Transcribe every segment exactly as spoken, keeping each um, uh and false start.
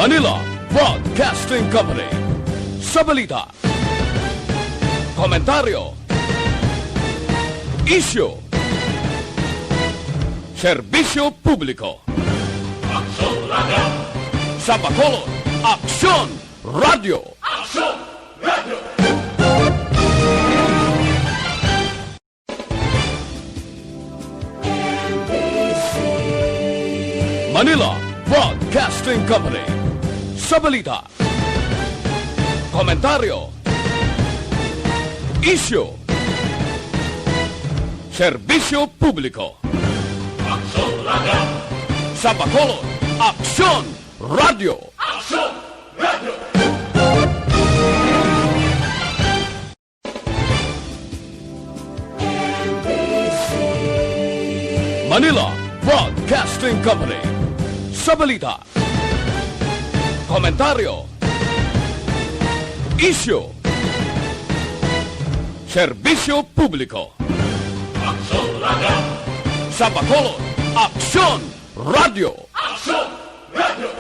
Manila Broadcasting Company. Sa balita, komentaryo, isyu, serbisyo publiko. Aksyon Radio! Sa Bacolod, Aksyon Radio! Aksyon Radio! Manila Broadcasting Company. Sa balita, komentaryo, isyu, serbisyo publiko. Aksyon Radio! Sa Bacolod, Aksyon Radio! Aksyon Radio! Manila Broadcasting Company. Sa balita, komentaryo, isyu, serbisyo publiko. Aksyon Radio! Sa Bacolod, Aksyon Radio! Aksyon Radio!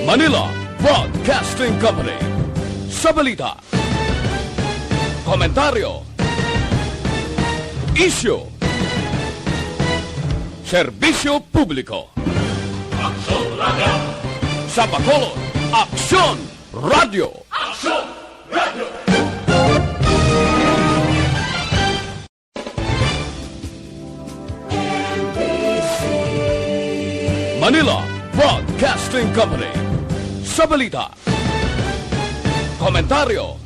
Manila Broadcasting Company. Sa balita, komentaryo, isyu, serbisyo publiko. Aksyon Radio! Sa Bacolod, Aksyon Radio! Aksyon Radio! Manila Broadcasting Company. Sa balita, komentaryo,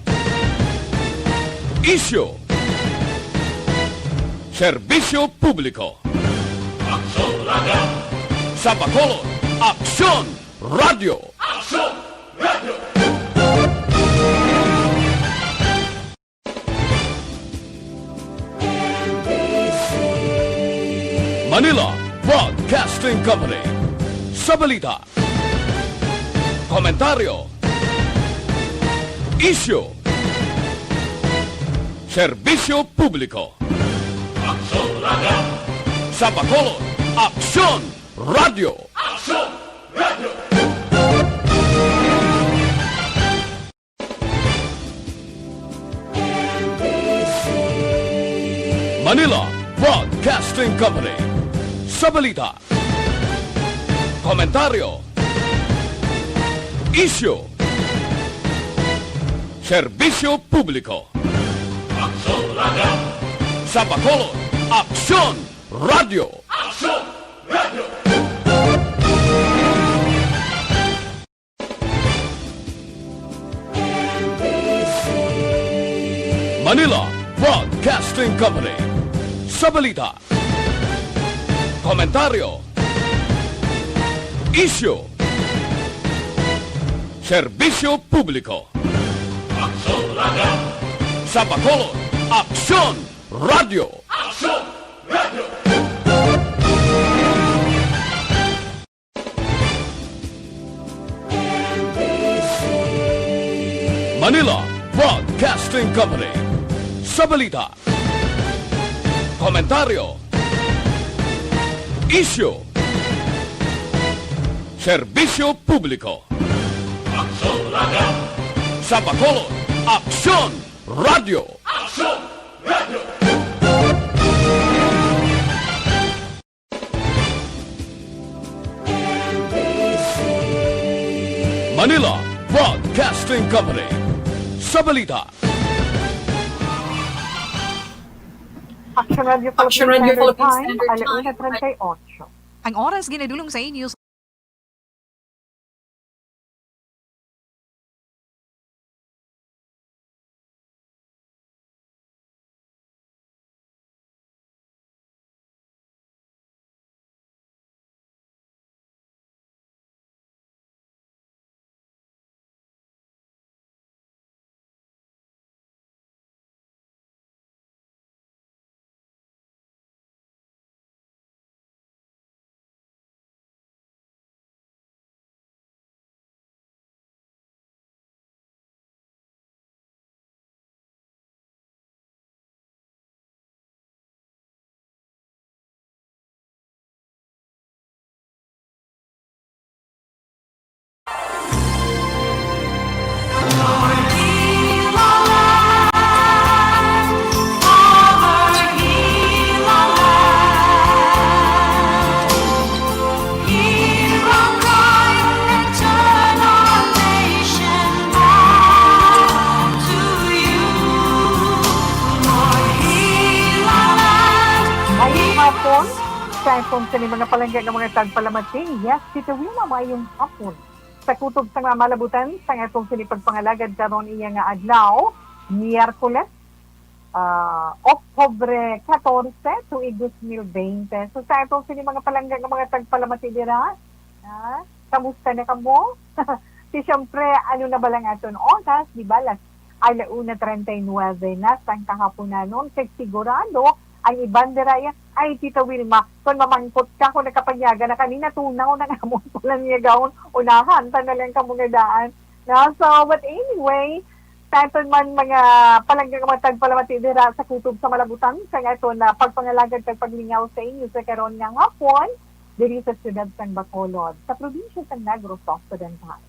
isyu, serbisyo publiko. Aksyon Radio! Sa Bacolod, Aksyon Radio! Aksyon Radio! Manila Broadcasting Company. Sa balita, komentaryo, isyu, serbisyo publiko. Aksyon Radio! Sa Bacolod, Aksyon Radio! Aksyon Radio! Manila Broadcasting Company. Sa balita, komentaryo, isyu, serbisyo publiko. Aksyon Radio! Sa Bacolod, Aksyon Radio! Aksyon Radio! Manila Broadcasting Company. Sa balita, komentaryo, isyu, serbisyo publiko. Aksyon Radio! Sa Bacolod, Aksyon Radio! Aksyon Radio! Manila Broadcasting Company. Sa balita, komentaryo, isyu, serbisyo publiko. Aksyon Radio! Sa Bacolod, Aksyon Radio! Aksyon Radio! Manila Broadcasting Company. Sa balita, Action Radio Philippines Standard Time, alauna treinta y ocho. Ang oras ginadulong sa inyo Sa akon sini mga palangga nga mga tagpalamati, yes, Tita Wilma, maayong hapon. Sa kutob sa mga malabutan, sa akon sini pagpangalagad karon iya nga adlaw, Miyerkules, ah, Oktubre katorse, tuig dos mil bente. So, sa akon sini mga palangga nga mga tagpalamati dira, ha? Kamusta na kamo? Di syempre, ano na ba lang aton oras? Di ba, las ala una treinta y nueve na sang kahaponanon, kay sigurado ang iban dira ya, "Ay, Tita Wilma, kon mamangkot ka, kon nakapanyaga na kanina, tunaw na nga amon palangyagahon, unahan ta na lang kamo nga daan." No? So, but anyway, sa aton man mga palangga nga mga tagpalamati dira sa kutob sa malabutan, sa aton na pagpangalagad kag paglingaw sa inyo sa karon nga hapon, diri sa siyudad sang Bacolod, sa probinsya sang Negros Occidental.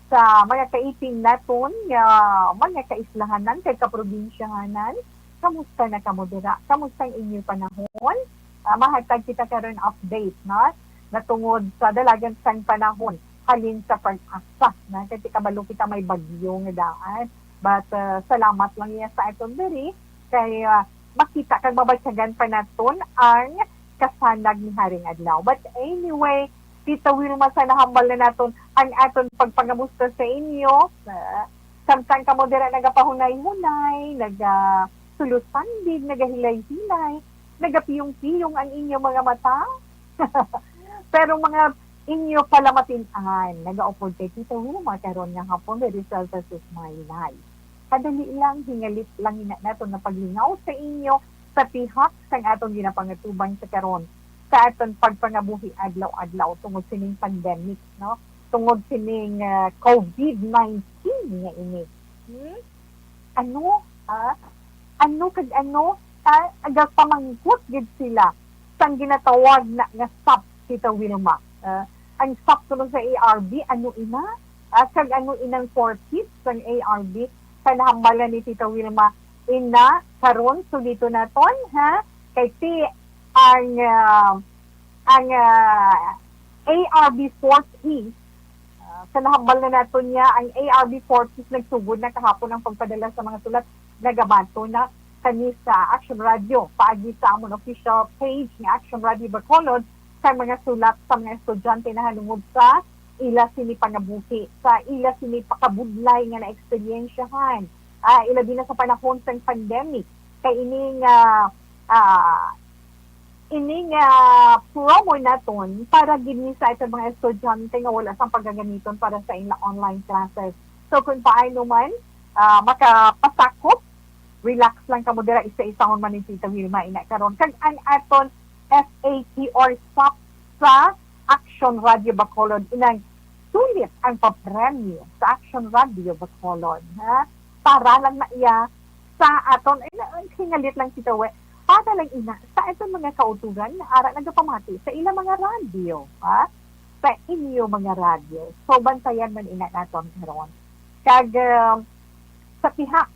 Sa mga kaiping naton nga mga kaislahanan kag kaprobinsyahanan, kamusta na kamo dira? Kamusta ang inyo panahon? Ah, mahatag kita karon update, no? Natungod sa dalagan sang panahon halin sa pag-asa, na kay kabalo kita may bagyo nga daan. But, ah, salamat lang niya sa aton diri kay, ah, makita kag mabatyagan pa naton ang kasanag ni haring adlaw. But anyway, Tita Wilma, sa nahambal na naton ang aton pagpangamusta sa inyo, ah, samtang kamo dira nagapahunay-hunay, naga sulusandid, nagahilay-hilay, nagapiyong-piyong ang inyo mga mata. Pero mga inyo palamatin-an, nagaupod kay Tita Wilma karon nga hapon diri sa This Is My Life. Kadali lang, hingalit lang ina naton nga paglingaw sa inyo sa tihak sang aton ginapangatubang sa karon, sa aton pagpangabuhi adlaw-adlaw tungod sining pandemic, no? Tungod sining, ah, covid nineteen nga ini. Hmm? Ano? Ha? Ano kag ano? Ha? Agapamangkot gid sila sang ginatawag na nga SAP, Tita Wilma. Ah, ang SAP kuno sa A R B, ano ina? Ah, kag ano inang four Ps sang A R B? Sa nahambalan ni Tita Wilma, ina, karon, sulito naton, ha? Kay ti ang, ah, ang, ah, A R B four Ps, ah, sa nahambal na naton niya, ang A R B four Ps nagsugod na kahapon ang pagpadala sa mga sulat. Nagabato na kami sa Action Radio paagi sa amon official page nga Action Radio Bacolod sa mga sulat sa mga estudyante nahanungod sa ila sini pangabuhi, sa ila sini pakabudlay nga naeksperyensyahan, ah, ilabi na sa panahon sang pandemic. Kay ini nga, ah, ini nga promo naton para gid ni sa aton mga estudyante nga wala sang pagagamiton para sa ila online classes. So, kung paano man, ah, makapasakop, relax lang kamo dira, isa-isahon man ni Tita Wilma ina karon. Kag ang aton F A Q or SAP sa Action Radio Bacolod, inang sulit ang papremyo sa Action Radio Bacolod, ha? Para lang na iya sa aton, ay, na, ang hingalit lang kita, we. Para lang ina sa aton mga kauturan nga ara nagapamati sa ila mga radyo, ha? Sa inyo mga radyo. So, bantayan man ina naton karon. Kag, um, sa pihak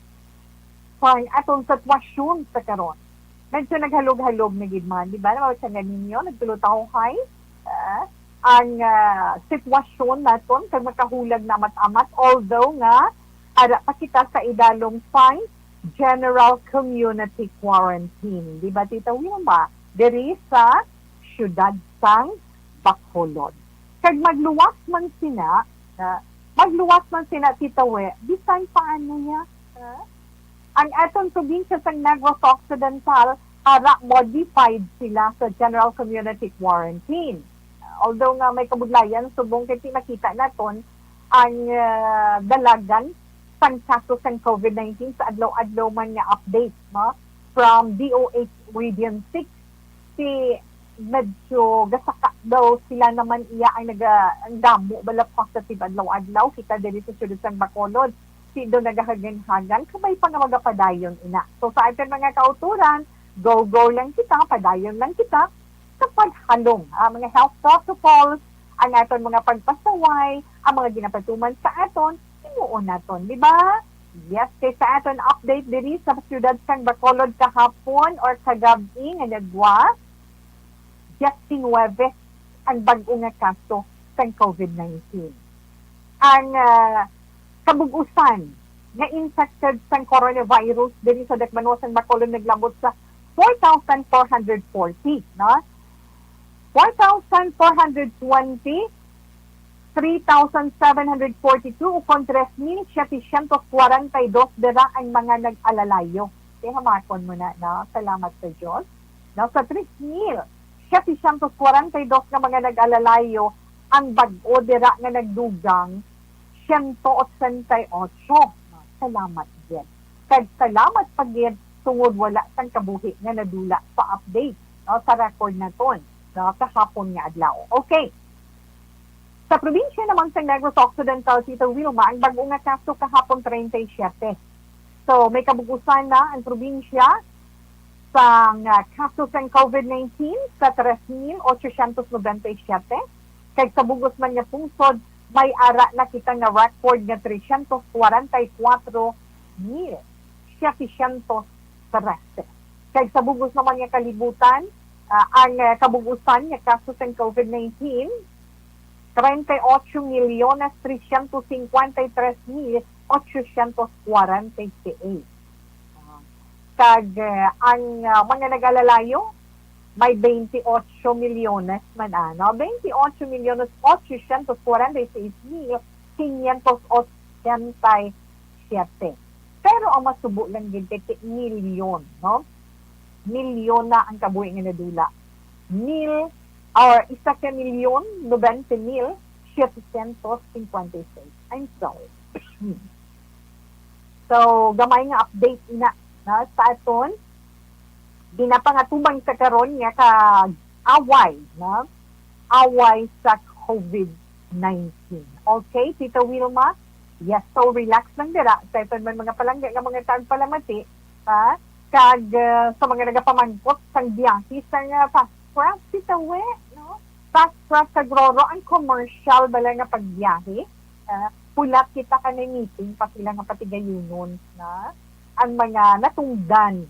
sang aton sitwasyon sa karon, medyo naghalog-halog na gid man, di ba? Mawag sa ninyo, nagtulutawhay, ah, ang, ah, sitwasyon naton kag makahulag na amat-amat, although nga ara pa kita sa idalom sang general community quarantine. Di ba, Tita Wilma? Diri sa siyudad sang Bacolod. Kag magluwas man sina, ah, magluwas man sina, Tita We, bisan paano niya, ah, ang aton probinsya sang Negros Occidental, ara modified sila sa general community quarantine. Although nga may kabudlayan, subong kay ti-, nakita naton ang, ah, dalagan sang kaso sang covid nineteen sa adlaw-adlaw man nga update, no? From D O H Region six, si medyo gasaka daw sila naman iya ang naga-, ang damo bala positive adlaw-adlaw. Kita diri sa siyudad sang Bacolod, si do nagahagan-hagan, kabay pa nga magapadayon ina. So, sa aton mga kauturan, go-go lang kita, padayon lang kita sa paghalong, ah, mga health protocols, ang aton mga pagpasaway, ang mga ginapatuman sa aton, himuon naton, di ba? Yes, kay sa aton update diri sa siyudad sang Bacolod kahapon or kagab-i nga nagwa, diyes nuwebe ang bag-o nga kaso sang covid nineteen. Ang, ah, kabug-usan nga infected sang coronavirus diri sa dakbanuan sang Bacolod naglabot sa four thousand four hundred forty, no? Four thousand four hundred twenty, three thousand seven hundred forty-two, ukon tres mil setecientos cuarenta y dos dira ang mga nag-alalayo. Kaya hamakon mo na, no? Salamat sa Diyos. No? Sa tres mil setecientos cuarenta y dos nga mga nag-alalayo, ang bag-o dira nga nagdugang siyento otsenta y ocho. Salamat gid. Kag salamat pa gid tungod wala sang kabuhi nga nadula sa update, no, sa record naton, no, kahapon nga adlaw. Okay. Sa probinsya naman sa Negros Occidental, Tita Wilma, ang bag-o nga kaso kahapon treinta y siete. So, may kabug-usan na ang probinsya sang, ah, kaso sang COVID nineteen sa tres mil ochocientos noventa y siete, kag sa bug-os man nga pungsod, may ara na kita nga record nga trescientos cuarenta y cuatro mil setecientos trece. Kag sa bug-os naman nga kalibutan, ah, ang, ah, kabug-usan nga kaso sang COVID nineteen, treinta y ocho millones trescientos cincuenta y tres mil ochocientos cuarenta y seis. Ah, kag, eh, ang, ah, mga nag-alalayo, may veintiocho millones man, ano? Veintiocho millones ochocientos cuarenta y seis mil quinientos ochenta y siete. Pero ang masubo lang gid kay milyon, no? Milyon na ang kabuhi nga nadula. Mil, or isa ka milyon, noventa mil, setecientos cincuenta y seis. I'm sorry. So, gamay nga update ina, no, sa aton ginapangatubang sa karon nga ka-away, no? Away sa COVID nineteen. Okay, Tita Wilma? Yes, so relax lang dira. Sa aton man mga palangga nga mga tagpalamati, ha? Kag, uh, sa mga nagapamangkot sang biyahe sang, uh, fast track, Tita We, no? Fast track kag Roro, ang commercial bala nga pagbiyahe, ah, hulat kita ka may meeting pa sila nga patigayunon na ang mga natungdan,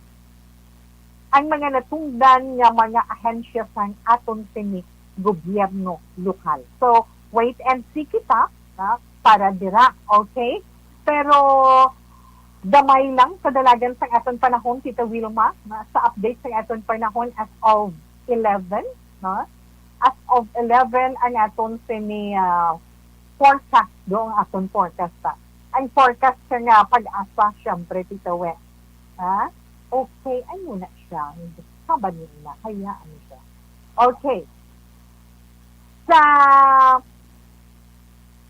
ang mga natungdan nga mga ahensya sang aton sini gobyerno lokal. So, wait and see kita, ha, para dira, okay? Pero gamay lang sa dalagan sang aton panahon, Tita Wilma, na sa update sang aton panahon as of eleven, no? As of eleven ang aton sini, ah, forecast, do ang aton forecast, ha. Ang forecast sa nga PAGASA, syempre, Tita We. Ha? Okay, ano na siya? Saban niyo na, hayaan niyo siya. Okay. Sa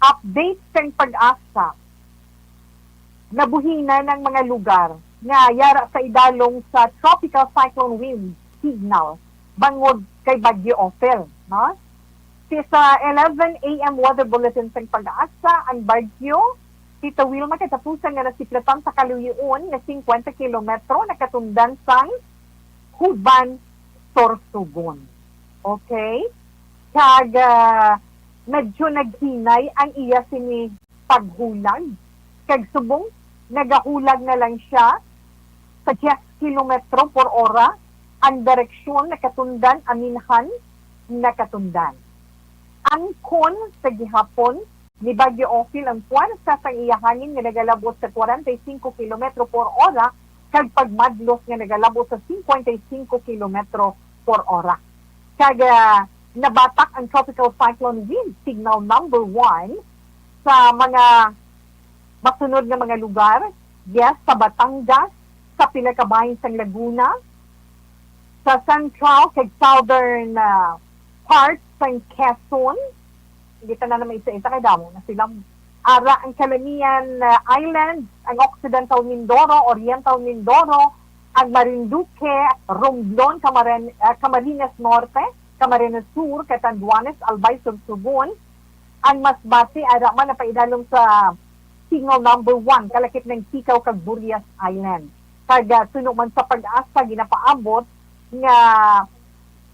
update sang PAGASA, nabuhinan ang mga lugar nga yara sa idalom sa tropical cyclone wind signal bangod kay Bagyo Ophel, no? Si, sa eleven A M weather bulletin sang PAGASA, ang bagyo, Tita Wilma, katapusan nga nasiplatan sa kaluyoon nga cincuenta kilometro nakatundan sang Juban, Sorsogon. Okay? Kag, ah, medyo naghinay ang iya sini paghulag. Kag subong nagahulag na lang siya sa diyes kilometro por ora, ang direksyon nakatundan, aminhan nakatundan. Angkon sa gihapon, ni Bagyo Ophel ang puwersa sang iya hangin nga nagalabot sa kwarenta y singko kilometro por ora kag pagmadlos nga nagalabot sa singkwenta y singko kilometro por ora. Kag, ah, nabatak ang Tropical Cyclone Wind Signal Number One sa mga masunod nga mga lugar, yes, sa Batangas, sa pila ka bahin sang Laguna, sa central kag southern, ah, part sang Quezon. Hindi ta na naman isa-isa kay damo na sila. Ara ang Calamian, ah, Islands, ang Occidental Mindoro, Oriental Mindoro, ang Marinduque, Romblon, Camaren-, ah, Camarines Norte, Camarines Sur, Catanduanes, Albay, Sorsogon, ang Masbate, ara man napaidalom sa Signal Number One, kalakip ng Ticao kag Burias Island. Kag, ah, suno man sa PAGASA, ginapaabot nga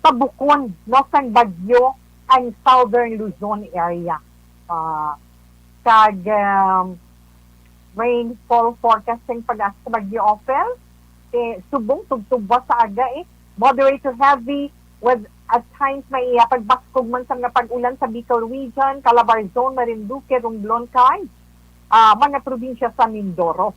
tabukon, no, sang bagyo ang Southern Luzon area. Ah, kag, um, rainfall forecast sang PAGASA sa Bagyo Ophel, eh, subong tugtugwa sa aga, eh, moderate to heavy, with at times may, ah, pagbaskog man sa mga pag-ulan sa Bicol Region, Calabarzon, Marinduque, Romblon, kag, ah, mga probinsya sa Mindoro.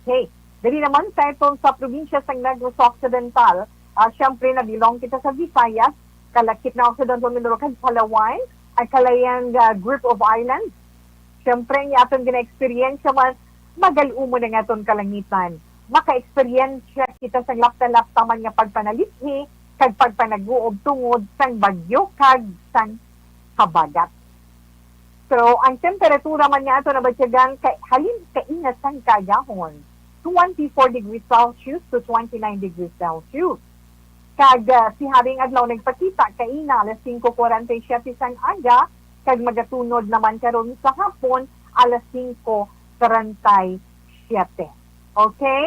Okay. Diri naman sa iton sa probinsya sa Negros Occidental, ah, siyempre, na-belong kita sa Visayas, Kalakip na Occidental Mindoro kag Palawan, ang Kalayang, ah, Group of Islands. Siyempre, ang aton gina-eksperyensya man, magal-umon ang aton kalangitan. Maka-eksperyensya kita sang lapta-lapta man nga pagpanalithi kag pagpanaguob tungod sang bagyo kag sang habagat. So, ang temperatura man nga ato nabatyagan kay halin kaina sang kaagahon, twenty-four degrees Celsius to twenty-nine degrees Celsius. Kag, ah, si Haring Adlaw nagpakita kaina alas singko kuwarenta y siyete sang aga, kag magatunod naman karon sa hapon alas singko treinta y siete. Okay?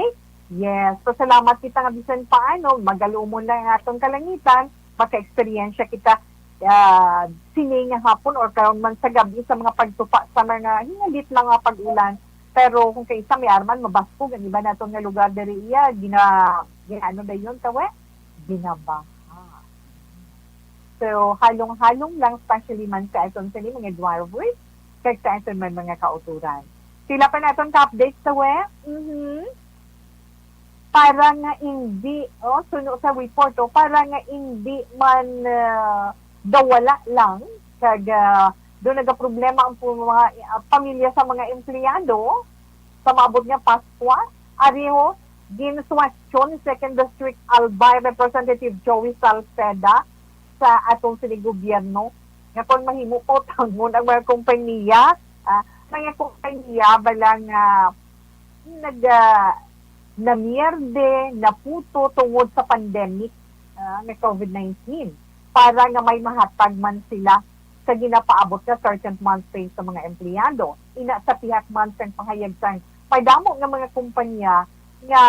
Yes. So, salamat kita nga bisan paano, magal-umon lang ang atong kalangitan, maka-eksperyensya kita, ah, sini nga hapon or karon man sa gabi sa mga pagtupa sa mga hingalit lang nga pag-ulan. Pero kung kaisa may arman, mabaskog ang iba naton nga lugar diri iya, gina-, gina-, ano dayon, tawe? Binabaha. So, halong-halong lang, especially man sa aton sini mga drivers, kag sa aton man mga kautoran. Sila pa naton ka-update sa we? Mhm. Para nga hindi, oh, suno sa report, oh, para nga hindi man, ah, daw wala lang, kag, ah, doon nagaproblema ang pu-, mga, ah, pamilya sa mga empleyado sa maabot nga Paskwa. Ari ho, ginsuwestyon ni Second District Albay Representative Joey Salceda sa atong sini gobyerno nga kon mahimo pautangon ang mga kompanya, ah, mga kompanya bala nga nag, ah, namierde, naputo tungod sa pandemic, ah, nga covid nineteen, para nga may mahatag man sila sa ginapaabot nga thirteenth month pay sa mga empleyado. Ina sa pihak man sang pahayag sang madamo nga mga kompanya nga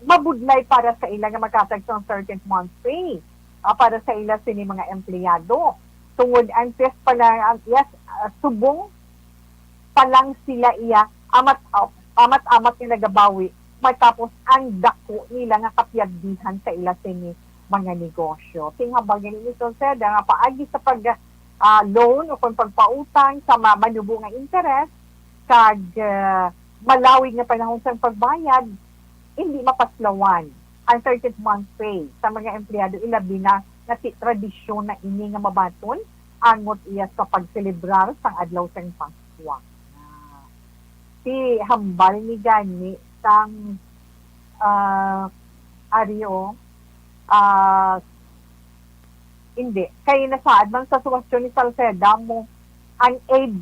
mabudlay para sa ila nga maghatag sang thirteenth month pay, ah, para sa ila sini mga empleyado. Tungod antes pa lang, ang, yes, ah, subong pa lang sila iya amat, amat-amat nga nagabawi matapos ang dako nila nga kapiyagdihan sa ila sini mga negosyo. Tinghambal gani ni Salceda nga paagi sa pag, ah, loan o kon pagpautang sa ma-, manubo nga interes kag, ah, malawig nga panahon sang pagbayad, hindi mapaslawan ang thirteenth month pay sa mga empleyado, ilabi na nga ti-, tradisyon na ini nga mabaton angot iya sa pagselebrar sang adlaw sang Paskwa. Ah, ti hambal ni gani sang, ah, Ario, ah, hindi. Kay nasaad man sa suwestyon ni Salceda mo ang aid,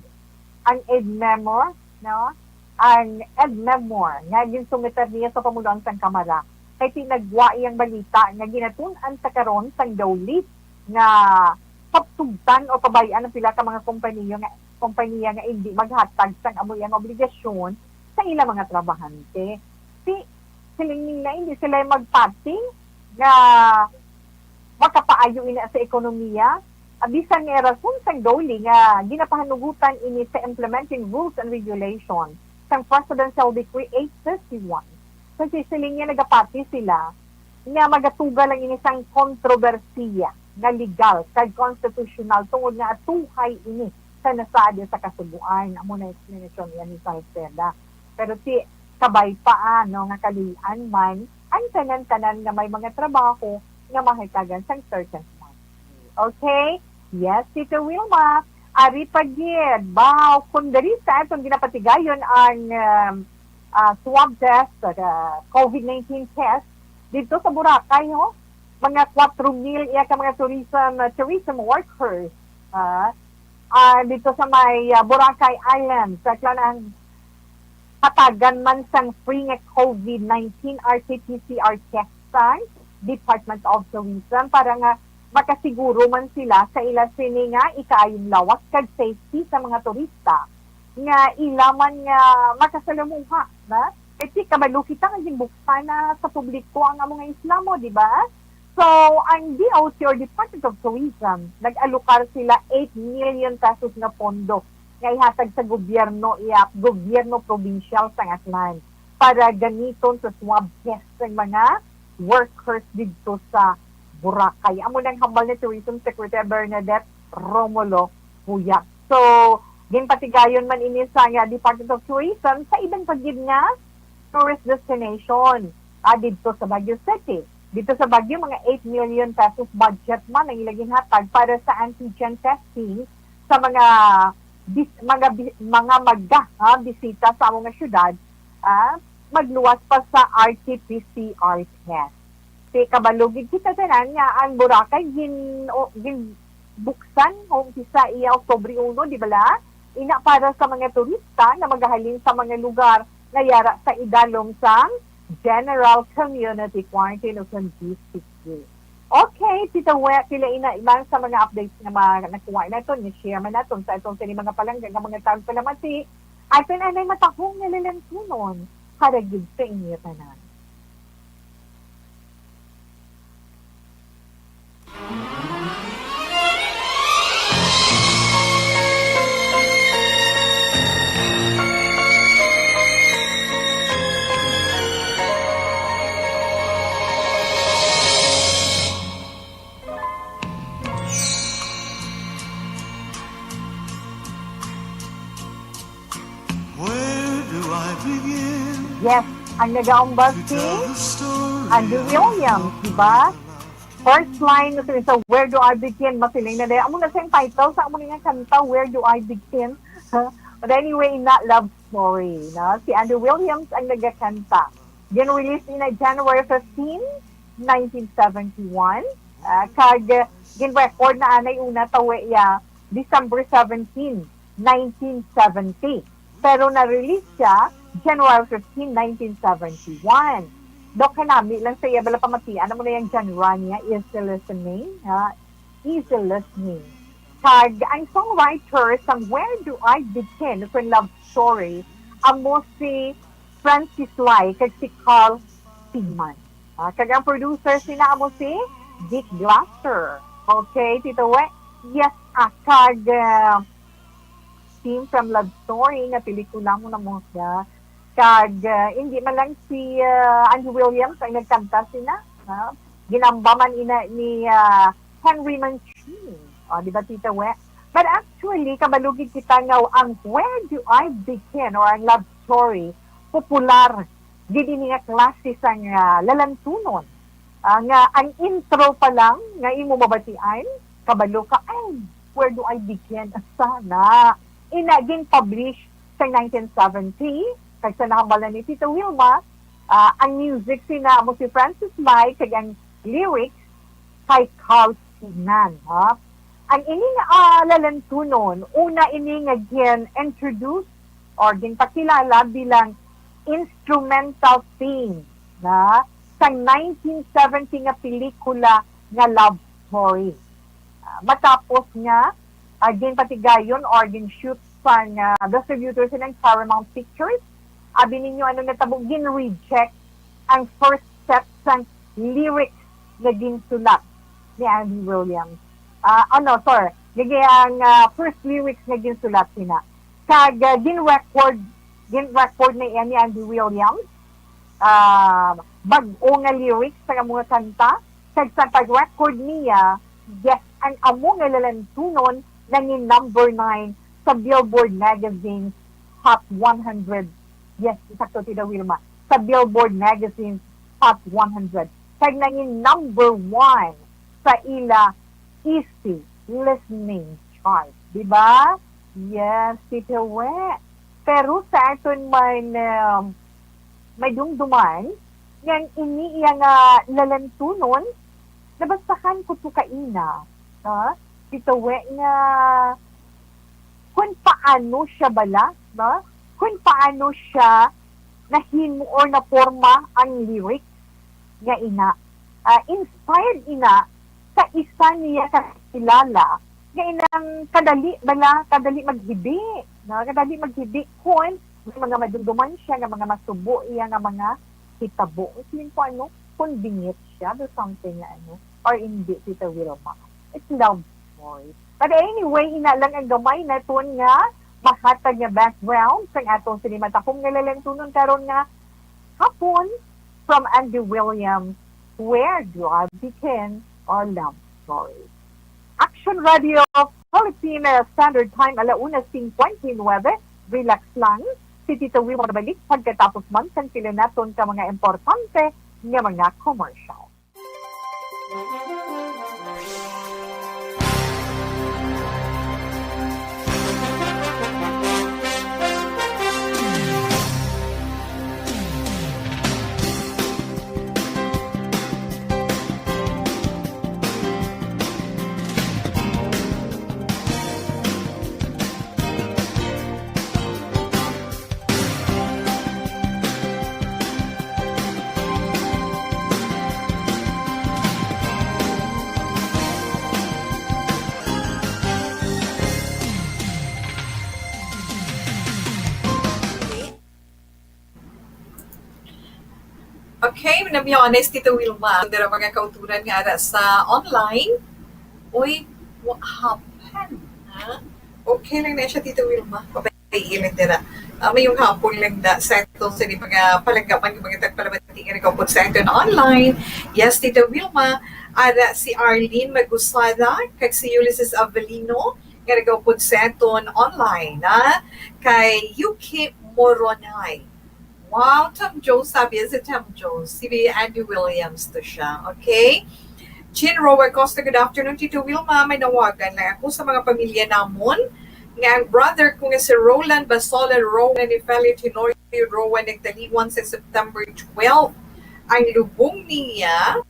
ang aid memo, no? Ang aid memo nga ginsumiter niya sa pamunuan sang Kamara. Kay ti nagwa iyang balita nga ginatun-an ta karon sang DOLE nga patugtan o pabay-an ang pila ka mga kompaniya nga, kompaniya nga hindi maghatag sang amo iyang obligasyon sa ila mga trabahante. Si, siling nila, hindi sila magpati nga makapaayo ina sa ekonomiya. Ah, bisan may rason sang DOLE nga ginapahanugutan ini sa Implementing Rules and Regulations sang Presidential Decree eight fifty-one. Kasi siling niya nagapati sila nga magatuga lang ini sang kontrobersiya nga legal kag konstitusyonal tungod nga atuhay ini sa nasaad sa Kasugoan. Amo na explanation niya ni Salceda. Pero ti kabay pa, ano, nga kaluy-an man ang tanan-tanan nga may mga trabaho nga mahatagan sang certain money. Okay? Yes, Tito Wilma. Ari pa gid. Wow, kung diri sa atong ginapatigayon ang, um, ah, swab test, ah, covid nineteen test, dito sa Boracay, ho, mga kwatro mil iya ka mga tourism, ah, tourism workers, ah, ah, dito sa may, ah, Boracay Island, sa Clanang hatagan man sang free nga covid nineteen R T P C R test sang Department of Tourism para nga makasiguro man sila sa ila sini nga ikaayong lawas kag safety sa mga turista nga ila man nga makasalamuha na. Kay ti kabalo kita nga ginbuksan na sa publiko ang amo nga isla mo, di ba? So, ang D O T or Department of Tourism, nag-alokar sila eight million pesos nga pondo nga ihatag sa gobyerno, iya, gobyerno probinsyal sang Aklan para gamiton sa swab test sang mga workers didto sa Boracay. Amo nang hambal ni Tourism Secretary Bernadette Romulo Puyat. So, ginpatigayon man ini sa nga Department of Tourism sa iban pa gid nga tourist destination, ah, didto sa Baguio City. Dito sa Baguio, mga eight million pesos budget man ang ilang ginhatag para sa antigen testing sa mga bis-, mga bi-, mga maga, ha, bisita sa among nga syudad, ah, magluwas pa sa R T P C R test. Kay kabalo gid kita tanan nga ang Boracay gin-, o, ginbuksan o umpisa iya Oktubre uno, di bala? Ina para sa mga turista nga magahalin sa mga lugar nga yara sa idalom sang General Community Quarantine o kon G C Q. Okay, Tita We, pila ina lang sa mga updates nga mga nakuha naton, ni-share man naton sa atong sini mga palangga nga mga tagpalamati. Aton anay matahong nga lalantunon para gid sa inyo tanan. Where do I begin? Yes, ang nagaambag si Andrew Williams, di ba? First line na sila sa Where Do I Begin? Masiling na dahil. Amo na siyang title sa amo nga kanta, Where Do I Begin? But anyway, not love story, no? Si Andrew Williams ang nagakanta. Gin-release ni na January fifteen, nineteen seventy-one. Ah, kag, ah, gin-record na anay una tawi iya December seventeen, nineteen seventy. Pero na-release siya January fifteen, nineteen seventy-one. Do kanami lang sa iya bala pamatian, amo na yang genre niya, Easy Listening, ha? Easy Listening. Kag ang songwriter sang Where Do I Begin, kon love story, amo si Francis Lai kag si Carl Seaman. Ah, kag ang producer sina amo si Dick Glasser. Okay, Tito We? Yes, ah, kag, ah, Theme from Love Story nga pelikula mo na mo siya. Kag, ah, hindi man lang si, ah, Andrew Williams ang nagkanta sina, ha? Ginamba man ina ni, ah, Henry Mancini. O, di ba, Tita We? But actually, kabalugid kita nga ang Where Do I Begin or ang love story, popular gid ini nga klase sang, ah, lalantunon. Ah, nga ang intro pa lang nga imo mabatian, kabalo ka, "Ay, where do I begin?" Sana. Ina, gin-publish sa nineteen seventy, kag sa nahambalan ni Tita Wilma, ah, ang music sina amo si Francis Lai, kag ang lyrics kay Carl Sinan, ha? Ang ining, ah, lalantunon, una ini nga gin-introduce or ginpakilala bilang instrumental theme na sang nineteen seventy nga pelikula nga love story. Ah, matapos nga, ah, ginpatigayon or gin-shoot sang, ah, distributor sining Paramount Pictures, abi ninyo ano natabo, gin-reject ang first set sang lyrics nga ginsulat ni Andy Williams. Ah, ano, sorry, gigi ang, ah, first lyrics nga ginsulat sina. Kag, ah, gin-record, gin-record na iya ni Andy Williams, ah, bag-o nga lyrics sa mga kanta. Kag sa pag-record niya, yes, ang amo nga lalantunon nangin number nine sa Billboard Magazine's Hot one hundred. Yes, sakto, Tita Wilma. Sa Billboard Magazine's Hot one hundred. Kag nangin number one sa ila Easy Listening Chart. Di ba? Yes, Tita We. Pero sa aton man, um, may dumduman, ngan ini iya nga lalantunon, nabasahan ko to kaina, ha? Tita We, nga kung paano siya bala, no? Kung paano siya nahimo or naporma ang lyrics nga ina. Ah, inspired ina sa isa niya ka kilala nga inang kadali bala, kadali maghibi, no? Kadali maghibi kung may mga madumduman siya nga mga masubo iya nga mga hitabo. Siling ko, ano, kung bingit siya or something nga, ano, or hindi, Tita Wilma. It's love story. But anyway, ina lang ang gamay naton nga mahatag nga background sang atong sini matahom nga lalantunon karon nga hapon from Andy Williams, Where Do I Begin? Or Love Story. Action Radio Philippines Standard Time, ala una cincuenta y nueve. Relax lang. Si Tita Wilma mabalik pagkatapos man sang pila naton ka mga importante nga mga commercial. Okay, na be honest, Tita Wilma, there are mga kauturan nga ara sa online. Uy, what happened? Ha? Okay lang na siya, Tita Wilma. Pailit dira. Ah, mayong hapon lang da sa ato sa di mga palanggapan, mga tagpalamati nga nagkaupod sa aton online. Yes, Tita Wilma, ara si Arlene Magusada, kag si Ulysses Avelino, nga nagkaupod sa aton online, ha? Kay Yuki Moronay. Wow, Tom Jones, sabi si Tom Jones. Si Andy Williams to siya, okay? Chin Rower Costa, good afternoon, Tito Wilma. May nawagan lang ako sa mga pamilya namon nga ang brother ko nga si Roland Basola Rowan ni Feli Tenorio Rowan nagtaliwan sa September twelve. Ang lubong niya,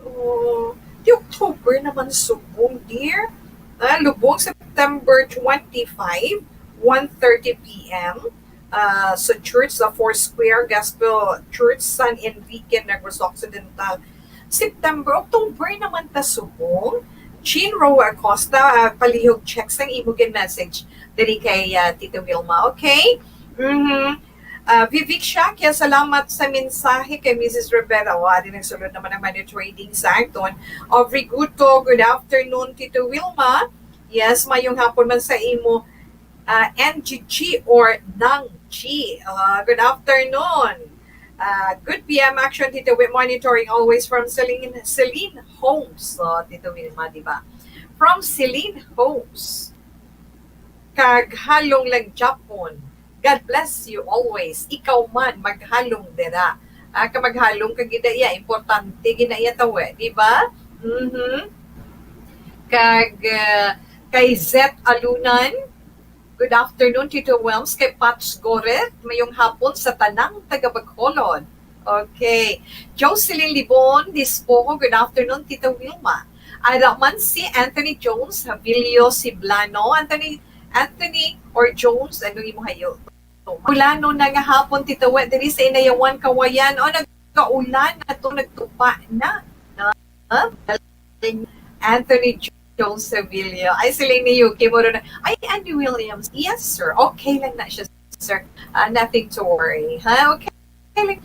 oh, di October naman subong, dear. Ah, lubong September twenty-five, one thirty p m, ah, sa church sa Foursquare Gospel Church, San Enrique, Negros Occidental. September, October naman ta subong. Jean Roa Acosta, ah, palihog check sang imo gin message diri kay, ah, Tita Wilma, okay? Mhm. Ah, Vivic Shakia, salamat sa mensahe kay Missus Rivera. O, adi nagsulod naman ang Money Trading sa aton. Aubrey Guto, good afternoon, Tito Wilma. Yes, mayong hapon man sa imo, ah, N G G or Nang G. Ah, good afternoon. Ah, good P M action, Tito Wi-, monitoring always from Celine, Celine Homes. So, Tito Wilma, di ba? From Celine Homes. Kag halong lang Japon. God bless you always. Ikaw man, maghalong dira. Ah, ka maghalong ka gid iya, importante gid na iya tawe, di ba? Mhm. Kag, ah, kay Zet Alunan, good afternoon, Tito Wilms. Kay Pats Goret, mayong hapon sa tanang taga Bacolod. Okay. Jocelyn Libon Dispoho, good afternoon, Tita Wilma. Ara man si Anthony Jones Havilio Siblano. Anthony, Anthony or Jones, ano imo hayo? Ulano na nga hapon, Tita Wi, diri sa Inayawan, Kawayan. O, nagkaulan na to, nagtupa na. Ha? Anthony Jones Sevillo. Ay, sila ni Yuki, mura na. Ay, Andy Williams. Yes, sir. Okay lang na siya, sir. Ah, nothing to worry. Ha? Okay lang.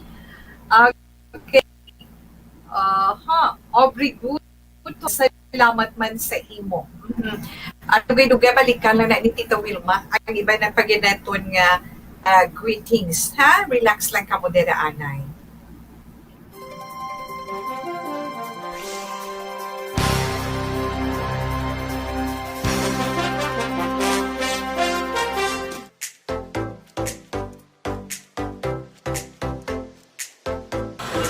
Okay. Aha. Aubrey Guto, salamat man sa imo. Mhm. At dugay-dugay, balikan lang na ni Tita Wilma ang iba ng paginaton nga, ah, greetings. Ha? Relax lang kamo dira, anay.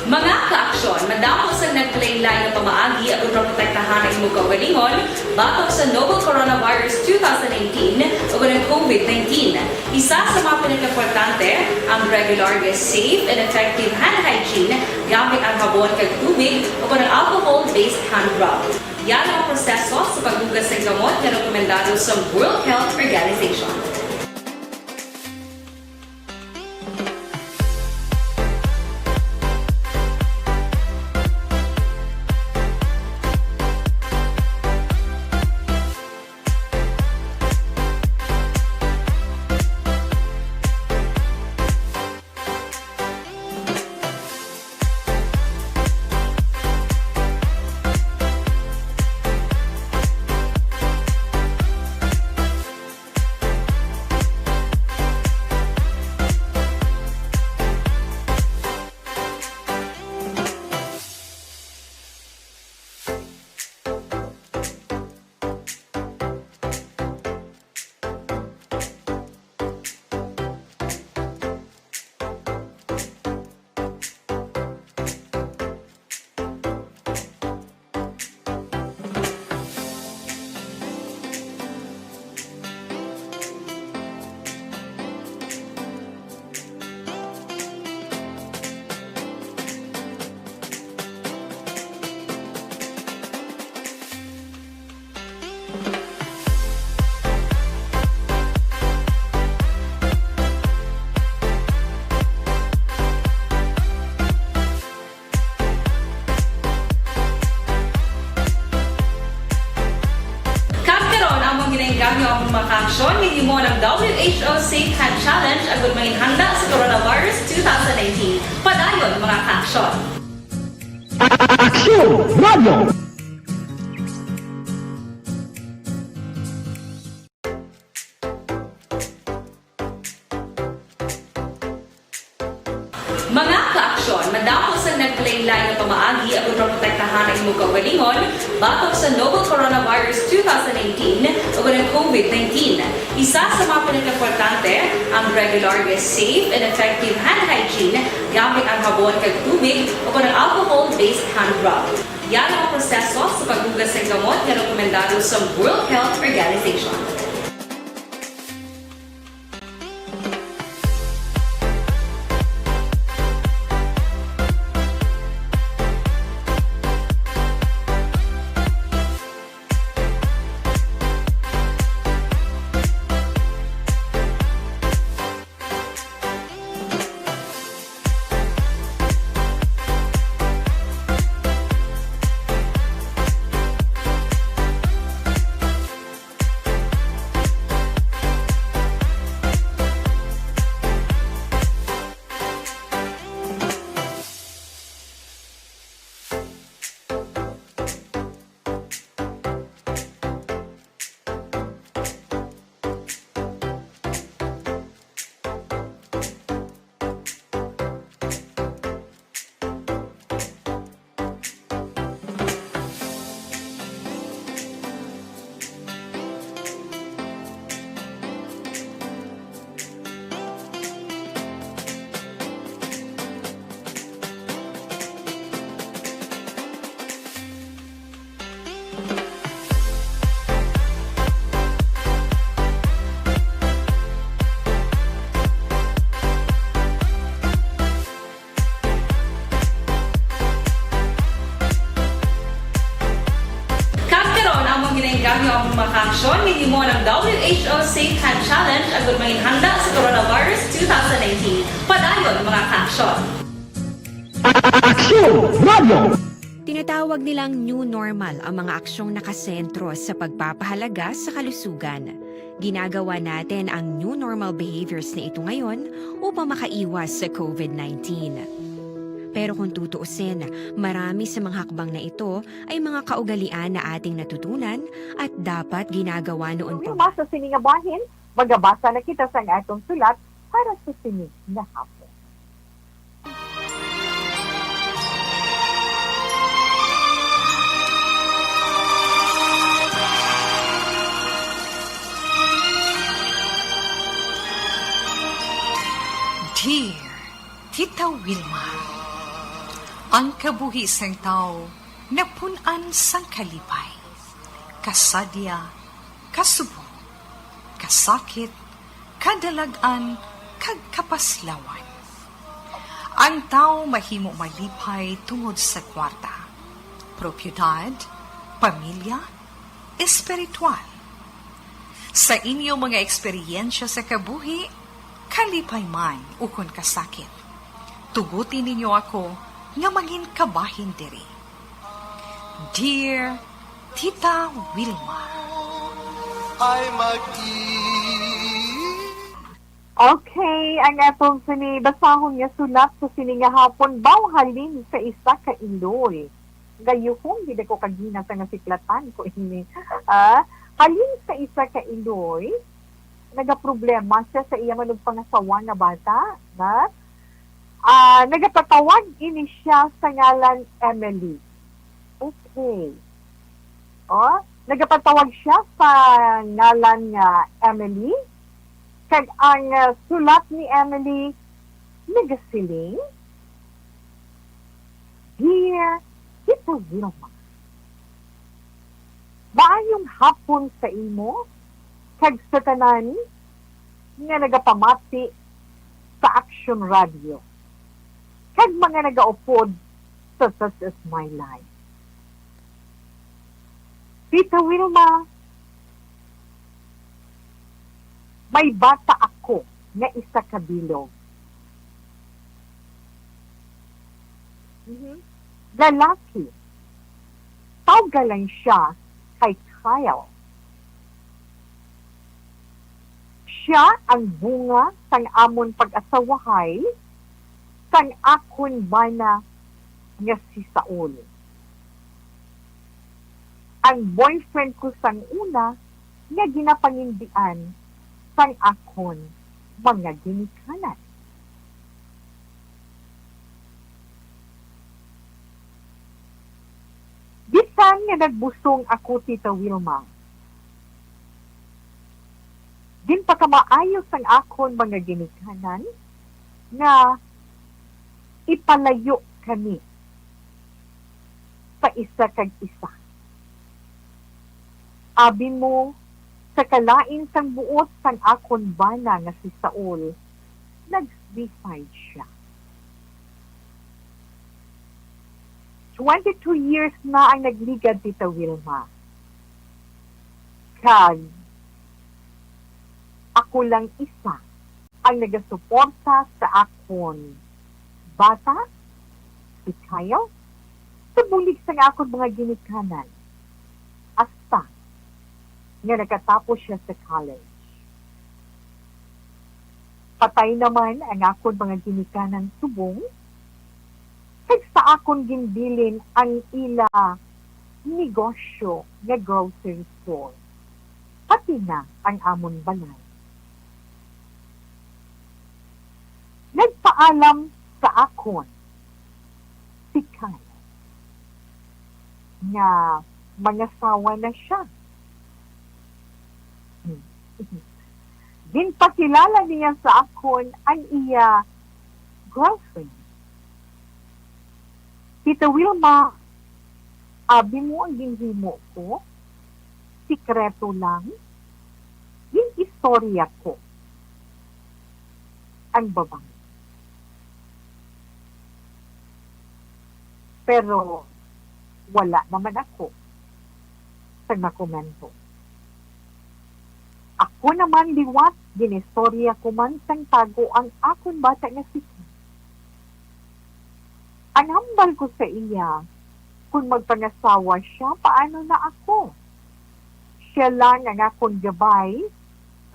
Mga ka-aksyon, madamo sang naglain-lain nga pamaagi aron maprotektahan ang imo kaugalingon batok sa novel coronavirus two thousand nineteen o ang COVID nineteen. Isa sa mga pinakaimportante ang regular nga safe and effective hand hygiene gamit ang habon kag tubig o ang alcohol-based hand rub. Yan ang proseso sa paghugas sa gamot nga rekomendado sa World Health Organization. Aksyon, gihimo ang W H O Safe Hand Challenge agud manginhanda sa coronavirus two thousand nineteen. Padayon, mga ka-aksyon. Aksyon Radio! Mga ka-aksyon, madamo sang naglain-lain nga pamaagi agud maprotektahan ang imong kaugalingon batok sa novel coronavirus two thousand nineteen ug ang COVID nineteen. Isa sa mga pinakaimportante, ang regular nga safe and effective hand hygiene gamit ang habon kag tubig ug ang alcohol-based hand rub. Yara ang proseso sa paghugas sang kamot nga rekomendado sa World Health Organization. Kag karon, among ginainggam ang mga ka-aksyon nga gihimo ang W H O Safe Hand Challenge agud manginhanda sa coronavirus two thousand nineteen. Padayon, mga ka-aksyon. Aksyon Radio! Tinatawag nilang new normal ang mga aksyong nakasentro sa pagpapahalaga sa kalusugan. Ginagawa natin ang new normal behaviors na ito ngayon upang makaiwas sa COVID nineteen. Pero kung tutuusin, marami sa mga hakbang na ito ay mga kaugalian na ating natutunan at dapat ginagawa noon pa. Kung masa sini nga bahin, magabasa na kita sang atong sulat para sa sini nga hapon. Dear Tita Wilma, ang kabuhi sang tawo napun-an sang kalipay, kasadya, kasubo, kasakit, kadalag-an, kag kapaslawan. Ang tawo mahimo malipay tungod sa kwarta, propiedad, pamilya, espiritual. Sa inyo mga eksperyensya sa kabuhi, kalipay man ukon kasakit, tuguti ninyo ako nga mangin kabahin diri. Dear Tita Wilma. Ay mag-i- Okay, ang atong sini basahon nga sulat sa sini nga hapon, baw halin sa isa ka iloy. Gayuhon gid ako kagina sa nga siklatan ko ini. Ah, halin sa isa ka iloy, nagaproblema siya sa iya manugpangasawa nga bata, na? Ah, nagapatawag ini siya sa ngalan Emily. Okay. Oh, nagapatawag siya sa ngalan nga Emily, kag ang, ah, sulat ni Emily nagasiling, Dear Tita Wilma, maayong hapon sa imo kag sa tanan nga nagapamati sa Action Radio kag mga nagaupod sa This Is My Life. Tita Wilma, may bata ako nga isa ka bilog. Mhm. Lalaki. Tawga lang siya kay Kyle. Sia ang bunga sang amon pag-asawahay sang akon bana nga si Saul. Ang boyfriend ko sang una nga ginapangindian sang akon mga ginikanan. Bisan nga nagbusong ako, Tita Wilma, ginpakamaayo sang akon mga ginikanan nga ipalayo kami sa isa kag isa. Abi mo, sa kalain sang buot sang akon bana nga si Saul, nag-suicide sia. Twenty-two years na ang nagligad, Tita Wilma. Kag ako lang isa ang nagasuporta sa akon bata, si Kyle, sa bulig sang akon mga ginikanan, hasta nga nakatapos sia sa college. Patay naman ang akon mga ginikanan subong, kag sa akon ginbilin ang ila negosyo nga grocery store, pati na ang amon balay. Nagpaalam sa akon si Kyle nga mangasawa na sia. Ginpakilala niya sa akon ang iya girlfriend. Tita Wilma, abi mo ang ginhimo ko? Sikreto lang. Gin-istorya ko ang babayi. Pero wala naman ako sa nakomento. Ako naman liwat, ginistorya ko man sang tago ang akon bata nga si Kim. Ang hambal ko sa iya, kung magpangasawa siya, paano na ako? Siya lang ang akon gabay,